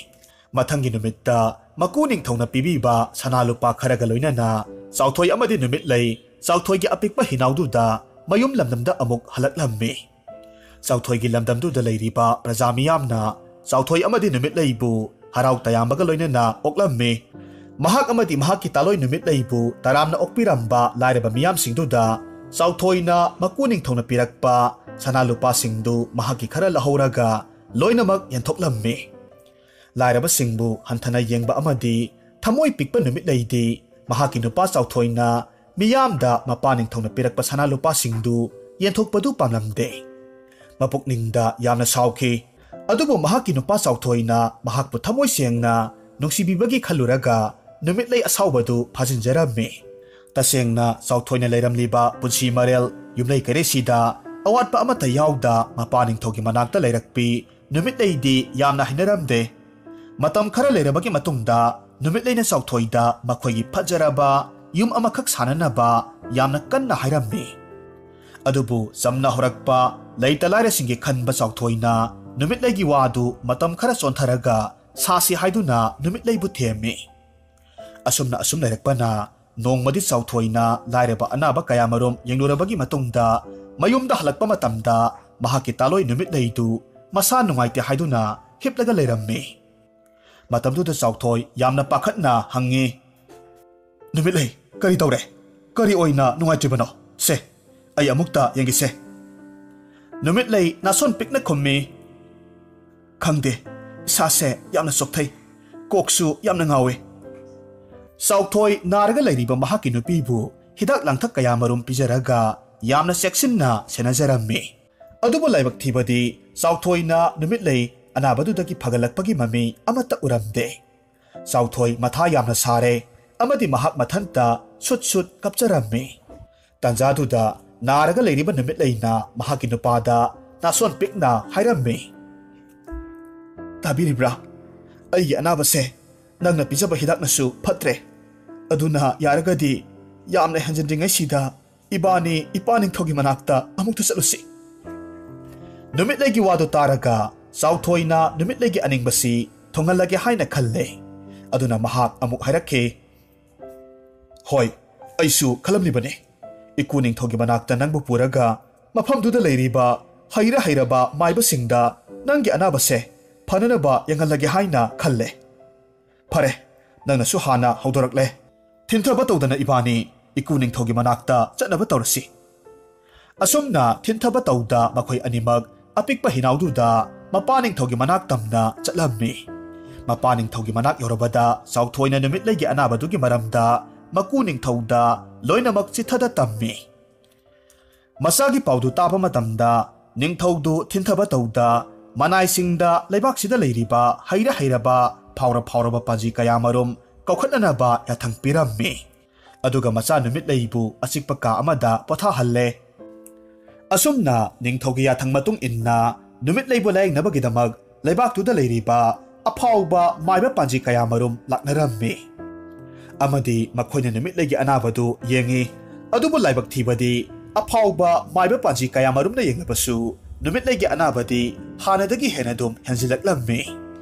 ꯃꯊꯪꯒꯤ ꯅꯨꯃꯤꯠꯇ ꯃꯀꯨ ꯅꯤꯡꯊꯧꯅ ꯄꯤꯕꯤꯕ ꯁꯅꯥ ꯂꯨꯄꯥ ꯈꯔꯒ ꯂꯣꯏꯅꯅ ꯆꯥꯎꯊꯣꯏ ꯑꯃꯗꯤ ꯅꯨꯃꯤꯠꯂꯩ ꯆꯥꯎꯊꯣꯏꯒꯤ ꯑꯄꯤꯛꯄ ꯍꯤꯅꯥꯎꯗꯨꯗ ꯃꯌꯨꯝ ꯂꯝꯗꯝꯗ ꯑꯃꯨꯛ ꯍꯜꯂꯛꯂꯝꯃꯤ꯫ ꯆꯥꯎꯊꯣꯏꯒꯤ ꯂꯝꯗꯝꯗꯨꯗ ꯂꯩꯔꯤꯕ ꯄ꯭ꯔꯖꯥ ꯃꯤꯌꯥꯝꯅ ꯆꯥꯎꯊꯣꯏ ꯑꯃꯗꯤ ꯅꯨꯃꯤꯠꯂꯩꯕꯨ ꯍꯔꯥꯎ ꯇꯌꯥꯝꯕꯒ ꯂꯣꯏꯅꯅ ꯑꯣꯛꯂꯝꯃꯤ꯫ ꯃꯍꯥꯛ ꯑꯃꯗꯤ ꯃꯍꯥꯛꯀꯤ ꯇꯥꯂꯣꯏ ꯅꯨꯃꯤꯠꯂꯩꯕꯨ ꯇꯔꯥꯝꯅ ꯑꯣꯛꯄꯤꯔꯝꯕ ꯂꯥꯏꯔꯕ ꯃꯤꯌꯥꯝꯁꯤꯡꯗꯨꯗ ꯆꯥꯎꯊꯣꯏꯅ ꯃꯀꯨ ꯅꯤꯡꯊꯧꯅ ꯄꯤꯔꯛꯄ ꯁꯅꯥ ꯂꯨꯄꯥꯁꯤꯡꯗꯨ ꯃꯍꯥꯛꯀꯤ ꯈꯔ ꯂꯧꯍꯧꯔꯒ ꯂꯣꯏꯅꯃꯛ ꯌꯦꯟꯊꯣꯛꯂꯝꯃꯤ꯫ ꯂꯥꯏꯔꯕꯁꯤꯡꯕꯨ ꯍꯟꯊꯅ ꯌꯦꯡꯕ ꯑꯃꯗꯤ ꯊꯃꯣꯏ ꯄꯤꯛꯄ ꯅꯨꯃꯤꯠꯂꯩꯗꯤ ꯃꯍꯥꯛꯀꯤ ꯅꯨꯄꯥ ꯆꯥꯎꯊꯣꯏꯅ ꯃꯤꯌꯥꯝꯗ ꯃꯄꯥ ꯅꯤꯡꯊꯧꯅ ꯄꯤꯔꯛꯄ ꯁꯅꯥ ꯂꯨꯄꯥꯁꯤꯡꯗꯨ ꯌꯦꯟꯊꯣꯛꯄꯗꯨ ꯄꯥꯝꯂꯝꯗꯦ꯫ ꯃꯄꯨꯛꯅꯤꯡꯗ ꯌꯥꯝꯅ ꯁꯥꯎꯈꯤ꯫ ꯑꯗꯨꯕꯨ ꯃꯍꯥꯛꯀꯤ ꯅꯨꯄꯥ ꯆꯥꯎꯊꯣꯏꯅ ꯃꯍꯥꯛꯄꯨ ꯊꯃꯣꯏ ꯁꯦꯡꯅ ꯅꯨꯡꯁꯤꯕꯤꯕꯒꯤ ꯈꯜꯂꯨꯔꯒ ꯅꯨꯃꯤꯠꯂꯩ ꯑꯁꯥꯎꯕꯗꯨ ꯐꯥꯖꯤꯟꯖꯔꯝꯃꯤ꯫ ꯇꯁꯦꯡꯅ ꯆꯥꯎꯊꯣꯏꯅ ꯂꯩꯔꯝꯂꯤꯕ ꯄꯨꯟꯁꯤ ꯃꯔꯦꯜ ꯌꯨꯝꯂꯩ ꯀꯩꯔꯩꯁꯤꯗ ꯑꯋꯥꯠꯄ ꯑꯃꯠꯇ ꯌꯥꯎꯗ ꯃꯄꯥ ꯅꯤꯡꯊꯧꯒꯤ ꯃꯅꯥꯛꯇ ꯂꯩꯔꯛꯄꯤ ꯅꯨꯃꯤꯠꯂꯩꯗꯤ ꯌꯥꯝꯅ ꯍꯩꯅꯔꯝꯗꯦ꯫ ꯃꯇꯝ ꯈꯔ ꯂꯩꯔꯕꯒꯤ ꯃꯇꯨꯡꯗ ꯅꯨꯃꯤꯠꯂꯩꯅ ꯆꯥꯎꯊꯣꯏꯗ ꯃꯈꯣꯏꯒꯤ ꯐꯖꯔꯕ ꯌꯨꯝ ꯑꯃꯈꯛ ꯁꯥꯅꯅꯕ ꯌꯥꯝꯅ ꯀꯟꯅ ꯍꯥꯏꯔꯝꯃꯤ꯫ ꯑꯗꯨꯕꯨ ꯆꯝꯅ ꯍꯧꯔꯛꯄ ꯂꯩꯇ ꯂꯥꯏꯔꯁꯤꯡꯒꯤ ꯈꯟꯕ ꯆꯥꯎꯊꯣꯏꯅ ꯅꯨꯃꯤꯠꯂꯩꯒꯤ ꯋꯥꯗꯨ ꯃꯇꯝ ꯈꯔ ꯆꯣꯟꯊꯔꯒ ꯁꯥꯁꯤ ꯍꯥꯏꯗꯨꯅ ꯅꯨꯃꯤꯠꯂꯩꯕꯨ ꯊꯦꯝꯃꯤ꯫ ꯑꯁꯨꯝꯅ ꯑꯁꯨꯝ ꯂꯩꯔꯛꯄꯅ ꯅꯣꯡꯃꯗꯤ ꯆꯥꯎꯊꯣꯏꯅ ꯂꯥꯏꯔꯕ ꯑꯅꯥꯕ ꯀꯌꯥꯃꯔꯨꯝ ꯌꯦꯡꯂꯨꯔꯕꯒꯤ ꯃꯇꯨꯡꯗ ꯃꯌꯨꯝꯗ ꯍꯜꯂꯛꯄ ꯃꯇꯝꯗ ꯃꯍꯥꯛꯀꯤ ꯇꯥꯂꯣꯏ ꯅꯨꯃꯤꯠꯂꯩꯗꯨ ꯃꯁꯥ ꯅꯨꯡꯉꯥꯏꯇꯦ ꯍꯥꯏꯗꯨꯅ ꯍꯤꯞꯂꯒ ꯂꯩꯔꯝꯃꯤ꯫ ꯃꯇꯝꯗꯨꯗ ꯆꯥꯎꯊꯣꯏ ꯌꯥꯝꯅ ꯄꯥꯈꯠꯅ ꯍꯪꯉꯤ, "ꯅꯨꯃꯤꯠꯂꯩ, ꯀꯔꯤ ꯇꯧꯔꯦ? ꯀꯔꯤ ꯑꯣꯏꯅ ꯅꯨꯡꯉꯥꯏꯇ꯭ꯔꯤꯕꯅꯣ? ꯁꯦ, ꯑꯩ ꯑꯃꯨꯛꯇ ꯌꯦꯡꯒꯦꯁꯦ꯫" ꯅꯨꯃꯤꯠꯂꯩ ꯅꯥꯁꯣꯟ ꯄꯤꯛꯅ ꯈꯨꯝꯃꯤ, "ꯈꯪꯗꯦ, ꯏꯁꯥꯁꯦ ꯌꯥꯝꯅ ꯆꯣꯛꯊꯩ, ꯀꯣꯛꯁꯨ ꯌꯥꯝꯅ ꯉꯥꯎꯏ꯫" ꯆꯥꯎꯊꯣꯏ ꯅꯥꯔꯒ ꯂꯩꯔꯤꯕ ꯃꯍꯥꯛꯀꯤ ꯅꯨꯄꯤꯕꯨ ꯍꯤꯗꯥꯛ ꯂꯥꯡꯊꯛ ꯀꯌꯥꯃꯔꯨꯝ ꯄꯤꯖꯔꯒ ꯌꯥꯝꯅ ꯆꯦꯛꯁꯤꯟꯅ ꯁꯦꯟꯅꯖꯔꯝꯃꯤ꯫ ꯑꯗꯨꯕꯨ ꯂꯥꯏꯕꯛ ꯊꯤꯕꯗꯤ ꯆꯥꯎꯊꯣꯏꯅ ꯅꯨꯃꯤꯠꯂꯩ ꯑꯅꯥꯕꯗꯨꯗꯒꯤ ꯐꯒꯠꯂꯛꯄꯒꯤ ꯃꯃꯤ ꯑꯃꯠꯇ ꯎꯔꯝꯗꯦ꯫ ꯆꯥꯎꯊꯣꯏ ꯃꯊꯥ ꯌꯥꯝꯅ ꯁꯥꯔꯦ ꯑꯃꯗꯤ ꯃꯍꯥꯛ ꯃꯊꯟꯇ ꯁꯨꯠ ꯁꯨꯠ ꯀꯞꯆꯔꯝꯃꯤ꯫ ꯇꯥꯟꯖꯥꯗꯨꯗ ꯅꯥꯔꯒ ꯂꯩꯔꯤꯕ ꯅꯨꯃꯤꯠꯂꯩꯅ ꯃꯍꯥꯛꯀꯤ ꯅꯨꯄꯥꯗ ꯅꯥꯁꯣꯟ ꯄꯤꯛꯅ ꯍꯥꯏꯔꯝꯃꯤ, "ꯇꯥꯕꯤꯔꯤꯕ꯭ꯔꯥ? ꯑꯩꯒꯤ ꯑꯅꯥꯕꯁꯦ ꯅꯪꯅ ꯄꯤꯖꯕ ꯍꯤꯗꯥꯛꯅꯁꯨ ꯐꯠꯇ꯭ꯔꯦ꯫ ꯑꯗꯨꯅ ꯌꯥꯔꯒꯗꯤ ꯌꯥꯝꯅ ꯍꯦꯟꯖꯤꯟꯗ꯭ꯔꯤꯉꯩꯁꯤꯗ ꯏꯕꯥꯅꯤ ꯏꯄꯥ ꯅꯤꯡꯊꯧꯒꯤ ꯃꯅꯥꯛꯇ ꯑꯃꯨꯛꯇ ꯆꯠꯂꯨꯁꯤ꯫" ꯅꯨꯃꯤꯠꯂꯩꯒꯤ ꯋꯥꯗꯨ ꯇꯥꯔꯒ ꯆꯥꯎꯊꯣꯏꯅ ꯅꯨꯃꯤꯠꯂꯩꯒꯤ ꯑꯅꯤꯡꯕꯁꯤ ꯊꯨꯡꯍꯜꯂꯒꯦ ꯍꯥꯏꯅ ꯈꯜꯂꯦ꯫ ꯑꯗꯨꯅ ꯃꯍꯥꯛ ꯑꯃꯨꯛ ꯍꯥꯏꯔꯛꯈꯤ, "ꯍꯣꯏ, ꯑꯩꯁꯨ ꯈꯜꯂꯝꯂꯤꯕꯅꯤ꯫ ꯏꯀꯨ ꯅꯤꯡꯊꯧꯒꯤ ꯃꯅꯥꯛꯇ ꯅꯪꯕꯨ ꯄꯨꯔꯒ ꯃꯐꯝꯗꯨꯗ ꯂꯩꯔꯤꯕ ꯍꯩꯔ ꯍꯩꯔꯕ ꯃꯥꯏꯕꯁꯤꯡꯗ ꯅꯪꯒꯤ ꯑꯅꯥꯕꯁꯦ ꯐꯅꯅꯕ ꯌꯦꯡꯍꯜꯂꯒꯦ ꯍꯥꯏꯅ ꯈꯜꯂꯦ꯫ ꯐꯔꯦ, ꯅꯪꯅꯁꯨ ꯍꯥꯟꯅ ꯍꯧꯗꯣꯔꯛꯂꯦ꯫ ꯊꯤꯟꯊꯕ ꯇꯧꯗꯅ ꯏꯕꯥꯅꯤ ꯏꯀꯨ ꯅꯤꯡꯊꯧꯒꯤ ꯃꯅꯥꯛꯇ ꯆꯠꯅꯕ ꯇꯧꯔꯁꯤ꯫" ꯑꯁꯨꯝꯅ ꯊꯤꯟꯊꯕ ꯇꯧꯗ ꯃꯈꯣꯏ ꯑꯅꯤꯃꯛ ꯑꯄꯤꯛꯄ ꯍꯤꯅꯥꯎꯗꯨꯗ ꯃꯄꯥ ꯅꯤꯡꯊꯧꯒꯤ ꯃꯅꯥꯛ ꯇꯝꯅ ꯆꯠꯂꯝꯃꯤ꯫ ꯃꯄꯥ ꯅꯤꯡꯊꯧꯒꯤ ꯃꯅꯥꯛ ꯌꯧꯔꯕꯗ ꯆꯥꯎꯊꯣꯏꯅ ꯅꯨꯃꯤꯠꯂꯩꯒꯤ ꯑꯅꯥꯕꯗꯨꯒꯤ ꯃꯔꯝꯗ ꯃꯀꯨ ꯅꯤꯡꯊꯧꯗ ꯂꯣꯏꯅꯃꯛ ꯆꯤꯊꯗ ꯇꯝꯃꯤ꯫ ꯃꯆꯥꯒꯤ ꯄꯥꯎꯗꯨ ꯇꯥꯕ ꯃꯇꯝꯗ ꯅꯤꯡꯊꯧꯗꯨ ꯊꯤꯟꯊꯕ ꯇꯧꯗ ꯃꯅꯥꯏꯁꯤꯡꯗ ꯂꯩꯕꯥꯛꯁꯤꯗ ꯂꯩꯔꯤꯕ ꯍꯩꯔ ꯍꯩꯔꯕ ꯐꯥꯎꯔ ꯐꯥꯎꯔꯕ ꯄꯥꯟꯖꯤ ꯀꯌꯥꯃꯔꯨꯝ ꯀꯧꯈꯠꯅꯅꯕ ꯌꯥꯊꯪ ꯄꯤꯔꯝꯃꯤ꯫ ꯑꯗꯨꯒ ꯃꯆꯥ ꯅꯨꯃꯤꯠꯂꯩꯕꯨ ꯑꯆꯤꯛꯄ ꯀꯥ ꯑꯃꯗ ꯄꯣꯊꯥꯍꯜꯂꯦ꯫ ꯑꯁꯨꯝꯅ ꯅꯤꯡꯊꯧꯒꯤ ꯌꯥꯊꯪ ꯃꯇꯨꯡ ꯏꯟꯅ ꯅꯨꯃꯤꯠꯂꯩꯕꯨ ꯂꯥꯌꯦꯡꯅꯕꯒꯤꯗꯃꯛ ꯂꯩꯕꯥꯛꯇꯨꯗ ꯂꯩꯔꯤꯕ ꯑꯐꯥꯎꯕ ꯃꯥꯏꯕ ꯄꯥꯟꯖꯤ ꯀꯌꯥꯃꯔꯨꯝ ꯂꯥꯛꯅꯔꯝꯃꯤ꯫ ꯑꯃꯗꯤ ꯃꯈꯣꯏꯅ ꯅꯨꯃꯤꯠꯂꯩꯒꯤ ꯑꯅꯥꯕꯗꯨ ꯌꯦꯡꯉꯤ꯫ ꯑꯗꯨꯕꯨ ꯂꯥꯏꯕꯛ ꯊꯤꯕꯗꯤ, ꯑꯐꯥꯎꯕ ꯃꯥꯏꯕ ꯄꯥꯟꯖꯤ ꯀꯌꯥꯃꯔꯨꯝꯅ ꯌꯦꯡꯂꯕꯁꯨ, ꯅꯨꯃꯤꯠꯂꯩꯒꯤ ꯑꯅꯥꯕꯗꯤ ꯍꯥꯟꯅꯗꯒꯤ ꯍꯦꯟꯅ ꯑꯗꯨꯝ ꯍꯦꯟꯖꯤꯜꯂꯛꯂꯝꯃꯤ꯫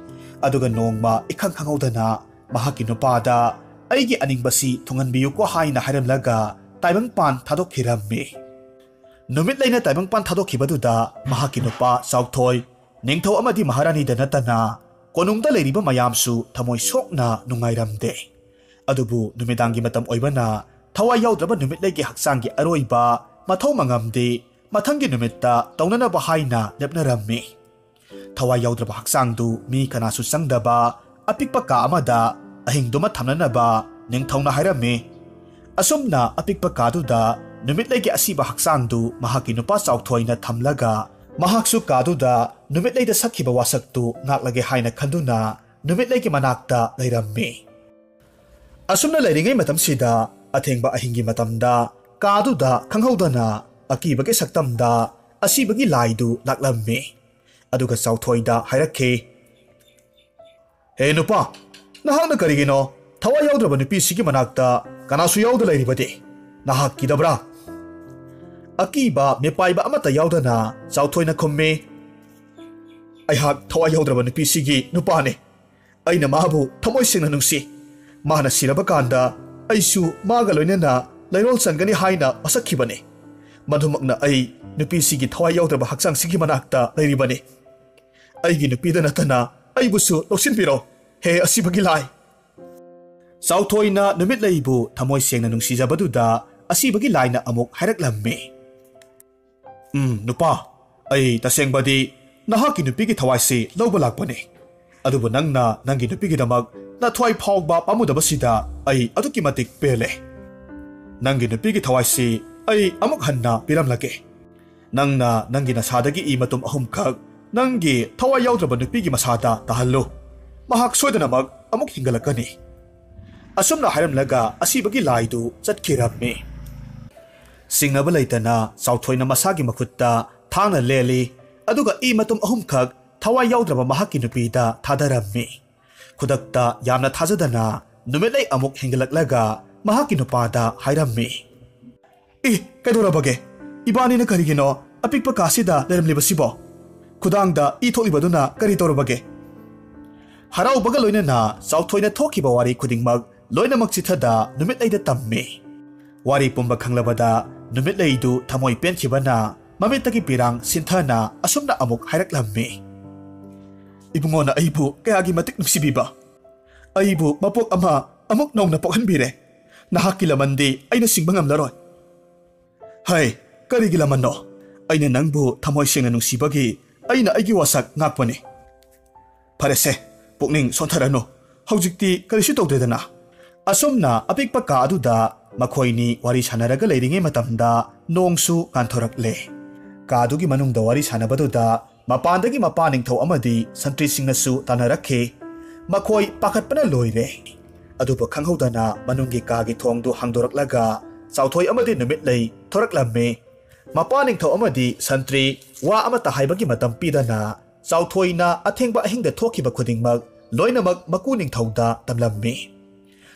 ꯑꯗꯨꯒ ꯅꯣꯡꯃ ꯏꯈꯪ ꯈꯪꯍꯧꯗꯅ ꯃꯍꯥꯛꯀꯤ ꯅꯨꯄꯥꯗ, "ꯑꯩꯒꯤ ꯑꯅꯤꯡꯕꯁꯤ ꯊꯨꯡꯍꯟꯕꯤꯌꯨꯀꯣ" ꯍꯥꯏꯅ ꯍꯥꯏꯔꯝꯂꯒ ꯇꯥꯏꯕꯪꯄꯥꯟ ꯊꯥꯗꯣꯛꯈꯤꯔꯝꯃꯤ꯫ ꯅꯨꯃꯤꯠꯂꯩꯅ ꯇꯥꯏꯕꯪꯄꯥꯟ ꯊꯥꯗꯣꯛꯈꯤꯕꯗꯨꯗ ꯃꯍꯥꯛꯀꯤ ꯅꯨꯄꯥ ꯆꯥꯎꯊꯣꯏ, ꯅꯤꯡꯊꯧ ꯑꯃꯗꯤ ꯃꯍꯥꯔꯥꯅꯤꯗ ꯅꯠꯇꯅ ꯀꯣꯅꯨꯡꯗ ꯂꯩꯔꯤꯕ ꯃꯌꯥꯝꯁꯨ ꯊꯃꯣꯏ ꯁꯣꯛꯅ ꯅꯨꯡꯉꯥꯏꯔꯝꯗꯦ꯫ ꯑꯗꯨꯕꯨ ꯅꯨꯃꯤꯗꯥꯡꯒꯤ ꯃꯇꯝ ꯑꯣꯏꯕꯅ ꯊꯋꯥꯏ ꯌꯥꯎꯗ꯭ꯔꯕ ꯅꯨꯃꯤꯠꯂꯩꯒꯤ ꯍꯛꯆꯥꯡꯒꯤ ꯑꯔꯣꯏꯕ ꯃꯊꯧ ꯃꯉꯝꯗꯤ ꯃꯊꯪꯒꯤ ꯅꯨꯃꯤꯠꯇ ꯇꯧꯅꯅꯕ ꯍꯥꯏꯅ ꯂꯦꯞꯅꯔꯝꯃꯤ꯫ ꯊꯋꯥꯏ ꯌꯥꯎꯗ꯭ꯔꯕ ꯍꯛꯆꯥꯡꯗꯨ ꯃꯤ ꯀꯅꯥꯁꯨ ꯆꯪꯗꯕ ꯑꯄꯤꯛꯄ ꯀꯥ ꯑꯃꯗ ꯑꯍꯤꯡꯗꯨꯃ ꯊꯝꯅꯅꯕ ꯅꯤꯡꯊꯧꯅ ꯍꯥꯏꯔꯝꯃꯤ꯫ ꯑꯁꯨꯝꯅ ꯑꯄꯤꯛꯄ ꯀꯥꯗꯨꯗ ꯅꯨꯃꯤꯠꯂꯩꯒꯤ ꯑꯁꯤꯕ ꯍꯛꯆꯥꯡꯗꯨ ꯃꯍꯥꯛꯀꯤ ꯅꯨꯄꯥ ꯆꯥꯎꯊꯣꯏꯅ ꯊꯝꯂꯒ, ꯃꯍꯥꯛꯁꯨ ꯀꯥꯗꯨꯗ ꯅꯨꯃꯤꯠꯂꯩꯗ ꯁꯛꯈꯤꯕ ꯋꯥꯁꯛꯇꯨ ꯉꯥꯛꯂꯒꯦ ꯍꯥꯏꯅ ꯈꯟꯗꯨꯅ ꯅꯨꯃꯤꯠꯂꯩꯒꯤ ꯃꯅꯥꯛꯇ ꯂꯩꯔꯝꯃꯤ꯫ ꯑꯁꯨꯝꯅ ꯂꯩꯔꯤꯉꯩ ꯃꯇꯝꯁꯤꯗ, ꯑꯊꯦꯡꯕ ꯑꯍꯤꯡꯒꯤ ꯃꯇꯝꯗ ꯀꯥꯗꯨꯗ ꯈꯪꯍꯧꯗꯅ ꯑꯀꯤꯕꯒꯤ ꯁꯛꯇꯝꯗ ꯑꯁꯤꯕꯒꯤ ꯂꯥꯏꯗꯨ ꯂꯥꯛꯂꯝꯃꯤ꯫ ꯑꯗꯨꯒ ꯆꯥꯎꯊꯣꯏꯗ ꯍꯥꯏꯔꯛꯈꯤ, "ꯍꯦ ꯅꯨꯄꯥ, ꯅꯍꯥꯛꯅ ꯀꯔꯤꯒꯤꯅꯣ ꯊꯋꯥꯏ ꯌꯥꯎꯗ꯭ꯔꯕ ꯅꯨꯄꯤꯁꯤꯒꯤ ꯃꯅꯥꯛꯇ ꯀꯅꯥꯁꯨ ꯌꯥꯎꯗ ꯂꯩꯔꯤꯕꯗꯤ? ꯅꯍꯥꯛ ꯀꯤꯗꯕ꯭ꯔꯥ?" ꯑꯀꯤꯕ ꯃꯤꯄꯥꯏꯕ ꯑꯃꯠꯇ ꯌꯥꯎꯗꯅ ꯆꯥꯎꯊꯣꯏꯅ ꯈꯨꯝꯃꯤ, "ꯑꯩꯍꯥꯛ ꯊꯋꯥꯏ ꯌꯥꯎꯗ꯭ꯔꯕ ꯅꯨꯄꯤꯁꯤꯒꯤ ꯅꯨꯄꯥꯅꯤ꯫ ꯑꯩꯅ ꯃꯥꯕꯨ ꯊꯃꯣꯏ ꯁꯦꯡꯅ ꯅꯨꯡꯁꯤ꯫ ꯃꯥꯅ ꯁꯤꯔꯕ ꯀꯥꯟꯗ ꯑꯩꯁꯨ ꯃꯥꯒ ꯂꯣꯏꯅꯅ ꯂꯩꯔꯣꯜ ꯆꯟꯒꯅꯤ ꯍꯥꯏꯅ ꯋꯥꯁꯛꯈꯤꯕꯅꯤ꯫ ꯃꯗꯨꯃꯛꯅ ꯑꯩ ꯅꯨꯄꯤꯁꯤꯒꯤ ꯊꯋꯥꯏ ꯌꯥꯎꯗ꯭ꯔꯕ ꯍꯛꯆꯥꯡꯁꯤꯒꯤ ꯃꯅꯥꯛꯇ ꯂꯩꯔꯤꯕꯅꯤ꯫ ꯑꯩꯒꯤ ꯅꯨꯄꯤꯗ ꯅꯠꯇꯅ ꯑꯩꯕꯨꯁꯨ ꯂꯧꯁꯤꯟꯕꯤꯔꯣ, ꯍꯦ ꯑꯁꯤꯕꯒꯤ ꯂꯥꯏ!" ꯆꯥꯎꯊꯣꯏꯅ ꯅꯨꯃꯤꯠꯂꯩꯕꯨ ꯊꯃꯣꯏ ꯁꯦꯡꯅ ꯅꯨꯡꯁꯤꯖꯕꯗꯨꯗ ꯑꯁꯤꯕꯒꯤ ꯂꯥꯏꯅ ꯑꯃꯨꯛ ꯍꯥꯏꯔꯛꯂꯝꯃꯤ, "ꯎꯝ, ꯅꯨꯄꯥ, ꯑꯩ ꯇꯁꯦꯡꯕꯗꯤ ꯅꯍꯥꯛꯀꯤ ꯅꯨꯄꯤꯒꯤ ꯊꯋꯥꯏꯁꯤ ꯂꯧꯕ ꯂꯥꯛꯄꯅꯤ꯫ ꯑꯗꯨꯕꯨ ꯅꯪꯅ ꯅꯪꯒꯤ ꯅꯨꯄꯤꯒꯤꯗꯃꯛ ꯅꯊ꯭ꯋꯥꯏ ꯐꯥꯎꯕ ꯄꯥꯝꯃꯨꯗꯕꯁꯤꯗ ꯑꯩ ꯑꯗꯨꯛꯀꯤ ꯃꯇꯤꯛ ꯄꯦꯜꯂꯦ꯫ ꯅꯪꯒꯤ ꯅꯨꯄꯤꯒꯤ ꯊꯋꯥꯏꯁꯤ ꯑꯩ ꯑꯃꯨꯛ ꯍꯟꯅ ꯄꯤꯔꯝꯂꯒꯦ꯫ ꯅꯪꯅ ꯅꯪꯒꯤ ꯅꯁꯥꯗꯒꯤ ꯏ ꯃꯇꯨꯝ ꯑꯍꯨꯝꯈꯛ ꯅꯪꯒꯤ ꯊꯋꯥꯏ ꯌꯥꯎꯗ꯭ꯔꯕ ꯅꯨꯄꯤꯒꯤ ꯃꯁꯥꯗ ꯇꯥꯍꯜꯂꯨ꯫ ꯃꯍꯥꯛ ꯁꯣꯏꯗꯅꯃꯛ ꯑꯃꯨꯛ ꯍꯤꯡꯒꯠꯂꯛꯀꯅꯤ꯫" ꯑꯁꯨꯝꯅ ꯍꯥꯏꯔꯝꯂꯒ ꯑꯁꯤꯕꯒꯤ ꯂꯥꯏꯗꯨ ꯆꯠꯈꯤꯔꯝꯃꯤ꯫ ꯆꯤꯡꯅꯕ ꯂꯩꯇꯅ ꯆꯥꯎꯊꯣꯏꯅ ꯃꯁꯥꯒꯤ ꯃꯈꯨꯠꯇ ꯊꯥꯡꯅ ꯂꯦꯜꯂꯤ, ꯑꯗꯨꯒ ꯏ ꯃꯇꯨꯝ ꯑꯍꯨꯝꯈꯛ ꯊꯋꯥꯏ ꯌꯥꯎꯗ꯭ꯔꯕ ꯃꯍꯥꯛꯀꯤ ꯅꯨꯄꯤꯗ ꯊꯥꯗꯔꯝꯃꯤ꯫ ꯈꯨꯗꯛꯇ ꯌꯥꯝꯅ ꯊꯥꯖꯗꯅ ꯅꯨꯃꯤꯠꯂꯩ ꯑꯃꯨꯛ ꯍꯤꯡꯒꯠꯂꯛꯂꯒ ꯃꯍꯥꯛꯀꯤ ꯅꯨꯄꯥꯗ ꯍꯥꯏꯔꯝꯃꯤ, "ꯑꯦ, ꯀꯩꯗꯧꯔꯕꯒꯦ? ꯏꯕꯥꯅꯤꯅ ꯀꯔꯤꯒꯤꯅꯣ ꯑꯄꯤꯛꯄ ꯀꯥꯁꯤꯗ ꯂꯩꯔꯝꯂꯤꯕꯁꯤꯕꯣ? ꯈꯨꯗꯥꯡꯗ ꯏ ꯊꯣꯛꯂꯤꯕꯗꯨꯅ ꯀꯔꯤ ꯇꯧꯔꯕꯒꯦ?" ꯍꯔꯥꯎꯕꯒ ꯂꯣꯏꯅꯅ ꯆꯥꯎꯊꯣꯏꯅ ꯊꯣꯛꯈꯤꯕ ꯋꯥꯔꯤ ꯈꯨꯗꯤꯡꯃꯛ ꯂꯣꯏꯅꯃꯛ ꯆꯤꯊꯗ ꯅꯨꯃꯤꯠꯂꯩꯗ ꯇꯝꯃꯤ꯫ ꯋꯥꯔꯤ ꯄꯨꯝꯕ ꯈꯪꯂꯕꯗ ꯅꯨꯃꯤꯠꯂꯩꯗꯨ ꯊꯃꯣꯏ ꯄꯦꯟꯈꯤꯕꯅ ꯃꯃꯤꯠꯇꯒꯤ ꯄꯤꯔꯥꯡ ꯁꯤꯟꯊꯅ ꯑꯁꯨꯝꯅ ꯑꯃꯨꯛ ꯍꯥꯏꯔꯛꯂꯝꯃꯤ: "ꯏꯕꯨꯡꯉꯣꯅ ꯑꯩꯕꯨ ꯀꯌꯥꯒꯤ ꯃꯇꯤꯛ ꯅꯨꯡꯁꯤꯕꯤꯕ, ꯑꯩꯕꯨ ꯃꯄꯣꯛ ꯑꯃ ꯑꯃꯨꯛ ꯅꯧꯅ ꯄꯣꯛꯍꯟꯕꯤꯔꯦ꯫ ꯅꯍꯥꯛꯀꯤ ꯂꯃꯟꯗꯤ ꯑꯩꯅ ꯁꯤꯡꯕ ꯉꯝꯂꯔꯣꯏ꯫ ꯍꯩ, ꯀꯔꯤꯒꯤ ꯂꯃꯟꯅꯣ? ꯑꯩꯅ ꯅꯪꯕꯨ ꯊꯃꯣꯏ ꯁꯦꯡꯅ ꯅꯨꯡꯁꯤꯕꯒꯤ ꯑꯩꯅ ꯑꯩꯒꯤ ꯋꯥꯁꯛ ꯉꯥꯛꯄꯅꯤ꯫ ꯐꯔꯦꯁꯦ, ꯄꯨꯛꯅꯤꯡ ꯁꯣꯟꯊꯔꯅꯨ꯫ ꯍꯧꯖꯤꯛꯇꯤ ꯀꯔꯤꯁꯨ ꯇꯧꯗ꯭ꯔꯦꯗꯅ꯫" ꯑꯁꯨꯝꯅ ꯑꯄꯤꯛꯄ ꯀꯥ ꯑꯗꯨꯗ ꯃꯈꯣꯏꯅꯤ ꯋꯥꯔꯤ ꯁꯥꯟꯅꯔꯒ ꯂꯩꯔꯤꯉꯩ ꯃꯇꯝꯗ ꯅꯣꯡꯁꯨ ꯉꯥꯟꯊꯣꯔꯛꯂꯦ꯫ ꯀꯥꯗꯨꯒꯤ ꯃꯅꯨꯡꯗ ꯋꯥꯔꯤ ꯁꯥꯟꯅꯕꯗꯨꯗ ꯃꯄꯥꯟꯗꯒꯤ ꯃꯄꯥ ꯅꯤꯡꯊꯧ ꯑꯃꯗꯤ ꯁꯟꯇ꯭ꯔꯤꯁꯤꯡꯅꯁꯨ ꯇꯥꯟꯅꯔꯛꯈꯤ꯫ ꯃꯈꯣꯏ ꯄꯥꯈꯠꯄꯅ ꯂꯣꯏꯔꯦ꯫ ꯑꯗꯨꯕꯨ ꯈꯪꯍꯧꯗꯅ ꯃꯅꯨꯡꯒꯤ ꯀꯥꯒꯤ ꯊꯣꯡꯗꯨ ꯍꯥꯡꯗꯣꯔꯛꯂꯒ ꯆꯥꯎꯊꯣꯏ ꯑꯃꯗꯤ ꯅꯨꯃꯤꯠꯂꯩ ꯊꯣꯔꯛꯂꯝꯃꯤ꯫ ꯃꯄꯥ ꯅꯤꯡꯊꯧ ꯑꯃꯗꯤ ꯁꯟꯇ꯭ꯔꯤ ꯋꯥ ꯑꯃꯠꯇ ꯍꯥꯏꯕꯒꯤ ꯃꯇꯝ ꯄꯤꯗꯅ ꯆꯥꯎꯊꯣꯏꯅ ꯑꯊꯦꯡꯕ ꯑꯍꯤꯡꯗ ꯊꯣꯛꯈꯤꯕ ꯈꯨꯗꯤꯡꯃꯛ ꯂꯣꯏꯅꯃꯛ ꯃꯀꯨ ꯅꯤꯡꯊꯧꯗ ꯇꯝꯂꯝꯃꯤ꯫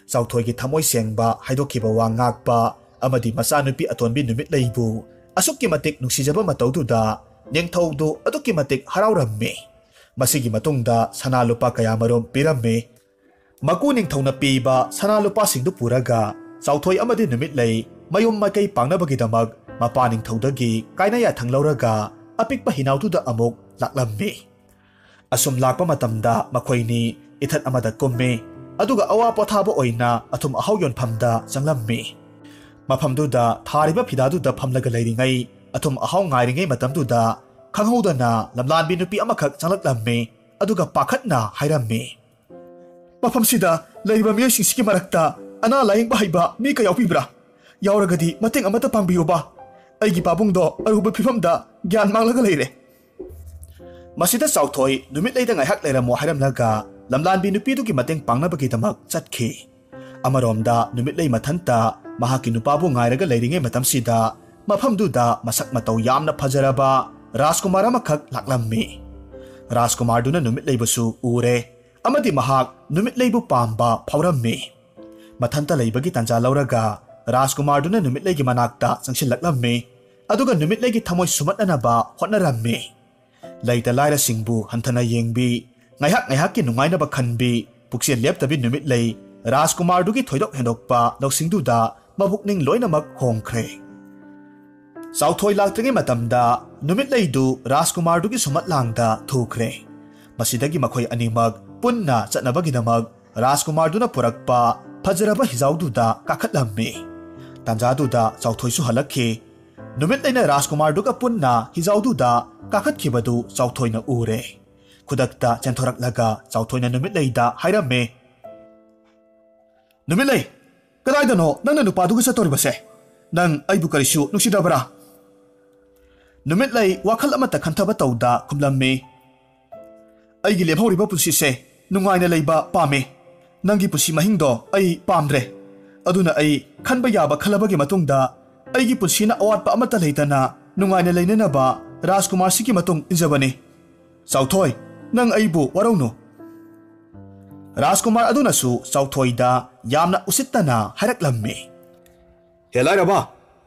ꯆꯥꯎꯊꯣꯏꯒꯤ ꯊꯃꯣꯏ ꯁꯦꯡꯕ ꯍꯥꯏꯗꯣꯛꯈꯤꯕ ꯋꯥ ꯉꯥꯛꯄ ꯑꯃꯗꯤ ꯃꯆꯥꯅꯨꯄꯤ ꯑꯇꯣꯟꯕꯤ ꯅꯨꯃꯤꯠꯂꯩꯕꯨ ꯑꯁꯨꯛꯀꯤ ꯃꯇꯤꯛ ꯅꯨꯡꯁꯤꯖꯕ ꯃꯇꯧꯗꯨꯗ ꯅꯤꯡꯊꯧꯗꯨ ꯑꯗꯨꯛꯀꯤ ꯃꯇꯤꯛ ꯍꯔꯥꯎꯔꯝꯃꯤ꯫ ꯃꯁꯤꯒꯤ ꯃꯇꯨꯡꯗ ꯁꯅꯥ ꯂꯨꯄꯥ ꯀꯌꯥꯃꯔꯨꯝ ꯄꯤꯔꯝꯃꯤ꯫ ꯃꯀꯨ ꯅꯤꯡꯊꯧꯅ ꯄꯤꯕ ꯁꯅꯥ ꯂꯨꯄꯥꯁꯤꯡꯗꯨ ꯄꯨꯔꯒ ꯆꯥꯎꯊꯣꯏ ꯑꯃꯗꯤ ꯅꯨꯃꯤꯠꯂꯩ ꯃꯌꯨꯝ ꯃꯥꯏꯀꯩ ꯄꯥꯡꯅꯕꯒꯤꯗꯃꯛ ꯃꯄꯥ ꯅꯤꯡꯊꯧꯗꯒꯤ ꯀꯥꯏꯅ ꯌꯥꯊꯪ ꯂꯧꯔꯒ ꯑꯄꯤꯛꯄ ꯍꯤꯅꯥꯎꯗꯨꯗ ꯑꯃꯨꯛ ꯂꯥꯛꯂꯝꯃꯤ꯫ ꯑꯁꯨꯝ ꯂꯥꯛꯄ ꯃꯇꯝꯗ ꯃꯈꯣꯏꯅꯤ ꯏꯊꯠ ꯑꯃꯗ ꯀꯨꯝꯃꯤ, ꯑꯗꯨꯒ ꯑꯋꯥ ꯄꯣꯊꯥꯕ ꯑꯣꯏꯅ ꯑꯊꯨꯝ ꯑꯍꯥꯎ ꯌꯣꯟꯐꯝꯗ ꯆꯪꯂꯝꯃꯤ꯫ ꯃꯐꯝꯗꯨꯗ ꯊꯥꯔꯤꯕ ꯐꯤꯗꯥꯗꯨꯗ ꯐꯝꯂꯒ ꯂꯩꯔꯤꯉꯩ, ꯑꯊꯨꯝ ꯑꯍꯥꯎ ꯉꯥꯏꯔꯤꯉꯩ ꯃꯇꯝꯗꯨꯗ ꯈꯪꯍꯧꯗꯅ ꯂꯝꯂꯥꯟꯕꯤ ꯅꯨꯄꯤ ꯑꯃꯈꯛ ꯆꯪꯂꯛꯂꯝꯃꯤ, ꯑꯗꯨꯒ ꯄꯥꯈꯠꯅ ꯍꯥꯏꯔꯝꯃꯤ: "ꯃꯐꯝꯁꯤꯗ ꯂꯩꯔꯤꯕ ꯃꯤꯑꯣꯏꯁꯤꯡꯁꯤꯒꯤ ꯃꯔꯛꯇ ꯑꯅꯥ ꯂꯥꯌꯦꯡꯕ ꯍꯩꯕ ꯃꯤ ꯀꯌꯥ ꯌꯥꯎꯕꯤꯕ꯭ꯔꯥ? ꯌꯥꯎꯔꯒꯗꯤ ꯃꯇꯦꯡ ꯑꯃꯠꯇ ꯄꯥꯡꯕꯤꯌꯨꯕ꯫ ꯑꯩꯒꯤ ꯄꯥꯕꯨꯡꯗꯣ ꯑꯔꯨꯕ ꯐꯤꯕꯝꯗ ꯒ꯭ꯌꯥꯟ ꯃꯥꯡꯂꯒ ꯂꯩꯔꯦ꯫" ꯃꯁꯤꯗ ꯆꯥꯎꯊꯣꯏ ꯅꯨꯃꯤꯠꯂꯩꯗ ꯉꯥꯏꯍꯥꯛ ꯂꯩꯔꯝꯃꯣ ꯍꯥꯏꯔꯝꯂꯒ ꯂꯝꯂꯥꯟꯕꯤ ꯅꯨꯄꯤꯗꯨꯒꯤ ꯃꯇꯦꯡ ꯄꯥꯡꯅꯕꯒꯤꯗꯃꯛ ꯆꯠꯈꯤ꯫ ꯑꯃꯔꯣꯝꯗ ꯅꯨꯃꯤꯠꯂꯩ ꯃꯊꯟꯇ ꯃꯍꯥꯛꯀꯤ ꯅꯨꯄꯥꯕꯨ ꯉꯥꯏꯔꯒ ꯂꯩꯔꯤꯉꯩ ꯃꯇꯝꯁꯤꯗ ꯃꯐꯝꯗꯨꯗ ꯃꯁꯛ ꯃꯇꯧ ꯌꯥꯝꯅ ꯐꯖꯔꯕ ꯔꯥꯖꯀꯨꯃꯥꯔ ꯑꯃꯈꯛ ꯂꯥꯛꯂꯝꯃꯤ꯫ ꯔꯥꯖꯀꯨꯃꯥꯔꯗꯨꯅ ꯅꯨꯃꯤꯠꯂꯩꯕꯨꯁꯨ ꯎꯔꯦ ꯑꯃꯗꯤ ꯃꯍꯥꯛ ꯅꯨꯃꯤꯠꯂꯩꯕꯨ ꯄꯥꯝꯕ ꯐꯥꯎꯔꯝꯃꯤ꯫ ꯃꯊꯟꯇ ꯂꯩꯕꯒꯤ ꯇꯥꯟꯖꯥ ꯂꯧꯔꯒ ꯔꯥꯖꯀꯨꯃꯥꯔꯗꯨꯅ ꯅꯨꯃꯤꯠꯂꯩꯒꯤ ꯃꯅꯥꯛꯇ ꯆꯪꯁꯤꯜꯂꯛꯂꯝꯃꯤ꯫ ꯑꯗꯨꯒ ꯅꯨꯃꯤꯠꯂꯩꯒꯤ ꯊꯃꯣꯏ ꯁꯨꯝꯍꯠꯅꯅꯕ ꯍꯣꯠꯅꯔꯝꯃꯤ꯫ ꯂꯩꯇ ꯂꯥꯏꯔꯁꯤꯡꯕꯨ ꯍꯟꯊꯅ ꯌꯦꯡꯕꯤ, ꯉꯥꯏꯍꯥꯛ ꯉꯥꯏꯍꯥꯛꯀꯤ ꯅꯨꯡꯉꯥꯏꯅꯕ ꯈꯟꯕꯤ, ꯄꯨꯛꯆꯦꯜ ꯂꯦꯞꯇꯕꯤ ꯅꯨꯃꯤꯠꯂꯩ ꯔꯥꯖꯀꯨꯃꯥꯔꯗꯨꯒꯤ ꯊꯣꯏꯗꯣꯛ ꯍꯦꯟꯗꯣꯛꯄ ꯂꯧꯁꯤꯡꯗꯨꯗ ꯃꯄꯨꯛꯅꯤꯡ ꯂꯣꯏꯅꯃꯛ ꯍꯣꯡꯈ꯭ꯔꯦ꯫ ꯆꯥꯎꯊꯣꯏ ꯂꯥꯛꯇ꯭ꯔꯤꯉꯩ ꯃꯇꯝꯗ ꯅꯨꯃꯤꯠꯂꯩꯗꯨ ꯔꯥꯖꯀꯨꯃꯥꯔꯗꯨꯒꯤ ꯁꯨꯝꯍꯠꯂꯥꯡꯗ ꯊꯨꯈ꯭ꯔꯦ꯫ ꯃꯁꯤꯗꯒꯤ ꯃꯈꯣꯏ ꯑꯅꯤꯃꯛ ꯄꯨꯟꯅ ꯆꯠꯅꯕꯒꯤꯗꯃꯛ ꯔꯥꯖꯀꯨꯃꯥꯔꯗꯨꯅ ꯄꯨꯔꯛꯄ ꯐꯖꯔꯕ ꯍꯤꯖꯥꯎꯗꯨꯗ ꯀꯥꯈꯠꯂꯝꯃꯤ꯫ ꯇꯥꯟꯖꯥꯗꯨꯗ ꯆꯥꯎꯊꯣꯏꯁꯨ ꯍꯜꯂꯛꯈꯤ꯫ ꯅꯨꯃꯤꯠꯂꯩꯅ ꯔꯥꯖꯀꯨꯃꯥꯔꯗꯨꯒ ꯄꯨꯟꯅ ꯍꯤꯖꯥꯎꯗꯨꯗ ꯀꯥꯈꯠꯈꯤꯕꯗꯨ ꯆꯥꯎꯊꯣꯏꯅ ꯎꯔꯦ꯫ ꯈꯨꯗꯛꯇ ꯆꯦꯟꯊꯣꯔꯛꯂꯒ ꯆꯥꯎꯊꯣꯏꯅ ꯅꯨꯃꯤꯠꯂꯩꯗ ꯍꯥꯏꯔꯝꯃꯤ, "ꯅꯨꯃꯤꯠꯂꯩ, ꯀꯗꯥꯏꯗꯅꯣ ꯅꯪꯅ ꯅꯨꯄꯥꯗꯨꯒ ꯆꯠꯇꯣꯔꯤꯕꯁꯦ? ꯅꯪ ꯑꯩꯕꯨ ꯀꯔꯤꯁꯨ ꯅꯨꯡꯁꯤꯗꯕ꯭ꯔꯥ?" ꯅꯨꯃꯤꯠꯂꯩ ꯋꯥꯈꯜ ꯑꯃꯠꯇ ꯈꯟꯊꯕ ꯇꯧꯗ ꯈꯨꯝꯂꯝꯃꯤ, "ꯑꯩꯒꯤ ꯂꯦꯝꯍꯧꯔꯤꯕ ꯄꯨꯟꯁꯤꯁꯦ ꯅꯨꯡꯉꯥꯏꯅ ꯂꯩꯕ ꯄꯥꯝꯃꯤ꯫ ꯅꯪꯒꯤ ꯄꯨꯟꯁꯤ ꯃꯍꯤꯡꯗꯣ ꯑꯩ ꯄꯥꯝꯗ꯭ꯔꯦ꯫ ꯑꯗꯨꯅ ꯑꯩ ꯈꯟꯕ ꯌꯥꯕ ꯈꯜꯂꯕꯒꯤ ꯃꯇꯨꯡꯗ ꯑꯩꯒꯤ ꯄꯨꯟꯁꯤꯅ ꯑꯋꯥꯠꯄ ꯑꯃꯠꯇ ꯂꯩꯇꯅ ꯅꯨꯡꯉꯥꯏꯅ ꯂꯩꯅꯅꯕ ꯔꯥꯖꯀꯨꯃꯥꯔꯁꯤꯒꯤ ꯃꯇꯨꯡ ꯏꯟꯖꯕꯅꯤ꯫ ꯆꯥꯎꯊꯣꯏ, ꯅꯪ ꯑꯩꯕꯨ ꯋꯥꯔꯧꯅꯨ꯫" ꯔꯥꯖꯀꯨꯃꯥꯔ ꯑꯗꯨꯅꯁꯨ ꯆꯥꯎꯊꯣꯏꯗ ꯌꯥꯝꯅ ꯎꯁꯤꯠꯇꯅ ꯍꯥꯏꯔꯛꯂꯝꯃꯤ, "ꯍꯦ ꯂꯥꯏꯔꯕ,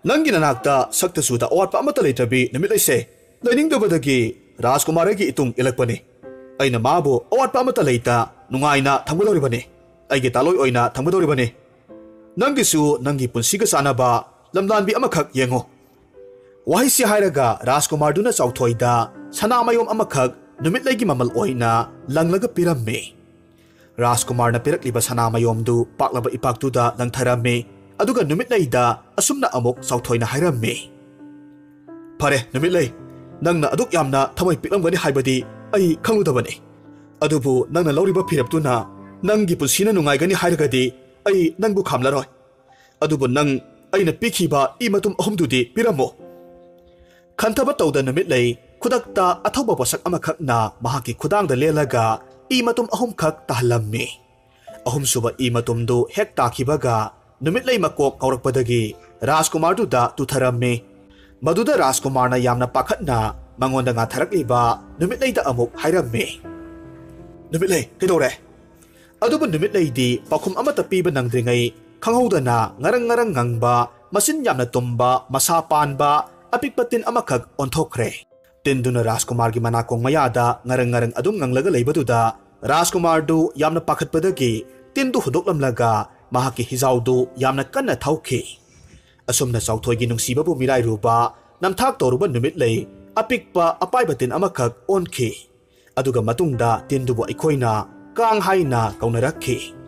ꯅꯪꯒꯤ ꯅꯅꯥꯛꯇ ꯁꯛꯇ ꯆꯨꯗ ꯑꯋꯥꯠꯄ ꯑꯃꯠꯇ ꯂꯩꯇ꯭ꯔꯕꯤ ꯅꯨꯃꯤꯠꯂꯩꯁꯦ ꯂꯩꯅꯤꯡꯗꯕꯗꯒꯤ ꯔꯥꯖꯀꯨꯃꯥꯔꯒꯤ ꯏꯇꯨꯡ ꯏꯜꯂꯛꯄꯅꯤ꯫ ꯑꯩꯅ ꯃꯥꯕꯨ ꯑꯋꯥꯠꯄ ꯑꯃꯠꯇ ꯂꯩꯇ ꯅꯨꯡꯉꯥꯏꯅ ꯊꯝꯒꯗꯧꯔꯤꯕꯅꯤ꯫ ꯑꯩꯒꯤ ꯇꯥꯂꯣꯏ ꯑꯣꯏꯅ ꯊꯝꯒꯗꯧꯔꯤꯕꯅꯤ꯫ ꯅꯪꯒꯤꯁꯨ ꯅꯪꯒꯤ ꯄꯨꯟꯁꯤꯒ ꯆꯥꯟꯅꯕ ꯂꯝꯂꯥꯟꯕꯤ ꯑꯃꯈꯛ ꯌꯦꯡꯉꯨ꯫" ꯋꯥꯍꯩꯁꯤ ꯍꯥꯏꯔꯒ ꯔꯥꯖꯀꯨꯃꯥꯔꯗꯨꯅ ꯆꯥꯎꯊꯣꯏꯗ ꯁꯅꯥꯃꯌꯣꯝ ꯑꯃꯈꯛ ꯅꯨꯃꯤꯠꯂꯩꯒꯤ ꯃꯃꯜ ꯑꯣꯏꯅ ꯂꯪꯂꯒ ꯄꯤꯔꯝꯃꯤ꯫ ꯔꯥꯖꯀꯨꯃꯥꯔꯅ ꯄꯤꯔꯛꯂꯤꯕ ꯁꯅꯥꯃꯌꯣꯝꯗꯨ ꯄꯥꯛꯂꯕ ꯏꯄꯥꯛꯇꯨꯗ ꯂꯪꯊꯔꯝꯃꯤ꯫ ꯑꯗꯨꯒ ꯅꯨꯃꯤꯠꯂꯩꯗ ꯑꯁꯨꯝꯅ ꯑꯃꯨꯛ ꯆꯥꯎꯊꯣꯏꯅ ꯍꯥꯏꯔꯝꯃꯤ, "ꯐꯔꯦ ꯅꯨꯃꯤꯠꯂꯩ, ꯅꯪꯅ ꯑꯗꯨꯛ ꯌꯥꯝꯅ ꯊꯃꯣꯏ ꯄꯤꯛꯂꯝꯒꯅꯤ ꯍꯥꯏꯕꯗꯤ ꯑꯩ ꯈꯪꯂꯨꯗꯕꯅꯤ꯫ ꯑꯗꯨꯕꯨ ꯅꯪꯅ ꯂꯧꯔꯤꯕ ꯐꯤꯔꯦꯞꯇꯨꯅ ꯅꯪꯒꯤ ꯄꯨꯟꯁꯤꯅ ꯅꯨꯡꯉꯥꯏꯒꯅꯤ ꯍꯥꯏꯔꯒꯗꯤ ꯑꯩ ꯅꯪꯕꯨ ꯈꯥꯝꯂꯔꯣꯏ꯫ ꯑꯗꯨꯕꯨ ꯅꯪ ꯑꯩꯅ ꯄꯤꯈꯤꯕ ꯏ ꯃꯇꯨꯝ ꯑꯍꯨꯝꯗꯨꯗꯤ ꯄꯤꯔꯝꯃꯣ꯫" ꯈꯟꯊꯕ ꯇꯧꯗ ꯅꯨꯃꯤꯠꯂꯩ ꯈꯨꯗꯛꯇ ꯑꯊꯧꯕ ꯄꯣꯠꯁꯛ ꯑꯃꯈꯛꯅ ꯃꯍꯥꯛꯀꯤ ꯈꯨꯗꯥꯡꯗ ꯂꯦꯜꯂꯒ ꯏ ꯃꯇꯨꯝ ꯑꯍꯨꯝꯈꯛ ꯇꯥꯍꯜꯂꯝꯃꯤ꯫ ꯑꯍꯨꯝꯁꯨꯕ ꯏ ꯃꯇꯨꯝꯗꯨ ꯍꯦꯛ ꯇꯥꯈꯤꯕꯒ ꯅꯨꯃꯤꯠꯂꯩ ꯃꯀꯣꯛ ꯀꯥꯎꯔꯛꯄꯗꯒꯤ ꯔꯥꯖꯀꯨꯃꯥꯔꯗꯨꯗ ꯇꯨꯊꯔꯝꯃꯤ꯫ ꯃꯗꯨꯗ ꯔꯥꯖꯀꯨꯃꯥꯔꯅ ꯌꯥꯝꯅ ꯄꯥꯈꯠꯅ ꯃꯉꯣꯟꯗ ꯉꯥꯊꯔꯛꯂꯤꯕ ꯅꯨꯃꯤꯠꯂꯩꯗ ꯑꯃꯨꯛ ꯍꯥꯏꯔꯝꯃꯤ, "ꯅꯨꯃꯤꯠꯂꯩ, ꯀꯩꯗꯧꯔꯦ?" ꯑꯗꯨꯕꯨ ꯅꯨꯃꯤꯠꯂꯩꯗꯤ ꯄꯥꯎꯈꯨꯝ ꯑꯃꯠꯇ ꯄꯤꯕ ꯅꯪꯗ꯭ꯔꯤꯉꯩ ꯈꯪꯍꯧꯗꯅ ꯉꯔꯪ ꯉꯔꯪ ꯉꯪꯕ, ꯃꯆꯤꯟ ꯌꯥꯝꯅ ꯇꯨꯝꯕ, ꯃꯁꯥ ꯄꯥꯟꯕ ꯑꯄꯤꯛꯄ ꯇꯤꯟ ꯑꯃꯈꯛ ꯑꯣꯟꯊꯣꯛꯈ꯭ꯔꯦ꯫ ꯇꯤꯟꯗꯨꯅ ꯔꯥꯖꯀꯨꯃꯥꯔꯒꯤ ꯃꯅꯥꯀꯣꯡ ꯃꯌꯥꯗ ꯉꯔꯪ ꯉꯔꯪ ꯑꯗꯨꯝ ꯉꯪꯂꯒ ꯂꯩꯕꯗꯨꯗ ꯔꯥꯖꯀꯨꯃꯥꯔꯗꯨ ꯌꯥꯝꯅ ꯄꯥꯈꯠꯄꯗꯒꯤ ꯇꯤꯟꯗꯨ ꯍꯨꯟꯗꯣꯛꯂꯝꯂꯒ ꯃꯍꯥꯛꯀꯤ ꯍꯤꯖꯥꯎꯗꯨ ꯌꯥꯝꯅ ꯀꯟꯅ ꯊꯧꯈꯤ꯫ ꯑꯁꯨꯝꯅ ꯆꯥꯎꯊꯣꯏꯒꯤ ꯅꯨꯡꯁꯤꯕꯕꯨ ꯃꯤꯔꯥꯏꯔꯨꯕ ꯅꯝꯊꯥꯛ ꯇꯧꯔꯨꯕ ꯅꯨꯃꯤꯠꯂꯩ ꯑꯄꯤꯛꯄ ꯑꯄꯥꯏꯕ ꯇꯤꯟ ꯑꯃꯈꯛ ꯑꯣꯟꯈꯤ꯫ ꯑꯗꯨꯒ ꯃꯇꯨꯡꯗ ꯇꯤꯟꯗꯨꯕꯨ ꯑꯩꯈꯣꯏꯅ ꯀꯥꯡ ꯍꯥꯏꯅ ꯀꯧꯅꯔꯛꯈꯤ꯫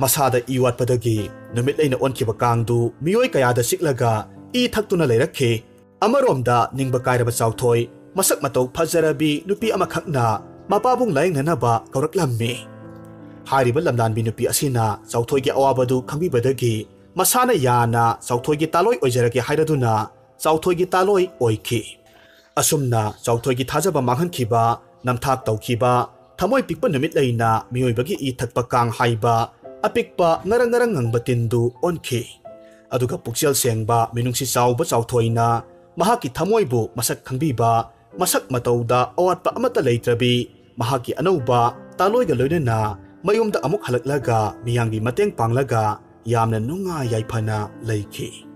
ꯃꯁꯥꯗ ꯏ ꯋꯥꯠꯄꯗꯒꯤ ꯅꯨꯃꯤꯠꯂꯩꯅ ꯑꯣꯟꯈꯤꯕ ꯀꯥꯡꯗꯨ ꯃꯤꯑꯣꯏ ꯀꯌꯥꯗ ꯆꯤꯛꯂꯒ ꯏ ꯊꯛꯇꯨꯅ ꯂꯩꯔꯛꯈꯤ꯫ ꯑꯃꯔꯣꯝꯗ ꯅꯤꯡꯕ ꯀꯥꯏꯔꯕ ꯆꯥꯎꯊꯣꯏ ꯃꯁꯛ ꯃꯇꯧ ꯐꯖꯔꯕꯤ ꯅꯨꯄꯤ ꯑꯃꯈꯛꯅ ꯃꯄꯥꯕꯨꯡ ꯂꯥꯌꯦꯡꯅꯅꯕ ꯀꯧꯔꯛꯂꯝꯃꯤ꯫ ꯍꯥꯏꯔꯤꯕ ꯂꯝꯂꯥꯟꯕꯤ ꯅꯨꯄꯤ ꯑꯁꯤꯅ ꯆꯥꯎꯊꯣꯏꯒꯤ ꯑꯋꯥꯕꯗꯨ ꯈꯪꯕꯤꯕꯗꯒꯤ ꯃꯁꯥꯅ ꯌꯥꯅ ꯆꯥꯎꯊꯣꯏꯒꯤ ꯇꯥꯂꯣꯏ ꯑꯣꯏꯖꯔꯒꯦ ꯍꯥꯏꯔꯗꯨꯅ ꯆꯥꯎꯊꯣꯏꯒꯤ ꯇꯥꯂꯣꯏ ꯑꯣꯏꯈꯤ꯫ ꯑꯁꯨꯝꯅ ꯆꯥꯎꯊꯣꯏꯒꯤ ꯊꯥꯖꯕ ꯃꯥꯡꯍꯟꯈꯤꯕ, ꯅꯝꯊꯥꯛ ꯇꯧꯈꯤꯕ, ꯊꯃꯣꯏ ꯄꯤꯛꯄ ꯅꯨꯃꯤꯠꯂꯩꯅ ꯃꯤꯑꯣꯏꯕꯒꯤ ꯏ ꯊꯛꯄ ꯀꯥꯡ ꯍꯥꯏꯕ ꯑꯄꯤꯛꯄ ꯉꯔꯪ ꯉꯔꯪ ꯉꯪꯕ ꯇꯤꯟꯗꯨ ꯑꯣꯟꯈꯤ꯫ ꯑꯗꯨꯒ ꯄꯨꯛꯆꯦꯜ ꯁꯦꯡꯕ, ꯃꯤꯅꯨꯡꯁꯤ ꯆꯥꯎꯕ ꯆꯥꯎꯊꯣꯏꯅ ꯃꯍꯥꯛꯀꯤ ꯊꯃꯣꯏꯕꯨ ꯃꯁꯛ ꯈꯪꯕꯤꯕ, ꯃꯁꯛ ꯃꯇꯧꯗ ꯑꯋꯥꯠꯄ ꯑꯃꯠꯇ ꯂꯩꯇ꯭ꯔꯕꯤ, ꯃꯍꯥꯛꯀꯤ ꯑꯅꯧꯕ ꯇꯥꯂꯣꯏꯒ ꯂꯣꯏꯅꯅ ꯃꯌꯨꯝꯗ ꯑꯃꯨꯛ ꯍꯜꯂꯛꯂꯒ ꯃꯤꯌꯥꯝꯒꯤ ꯃꯇꯦꯡ ꯄꯥꯡꯂꯒ ꯌꯥꯝꯅ ꯅꯨꯡꯉꯥꯏ ꯌꯥꯏꯐꯅ ꯂꯩꯈꯤ꯫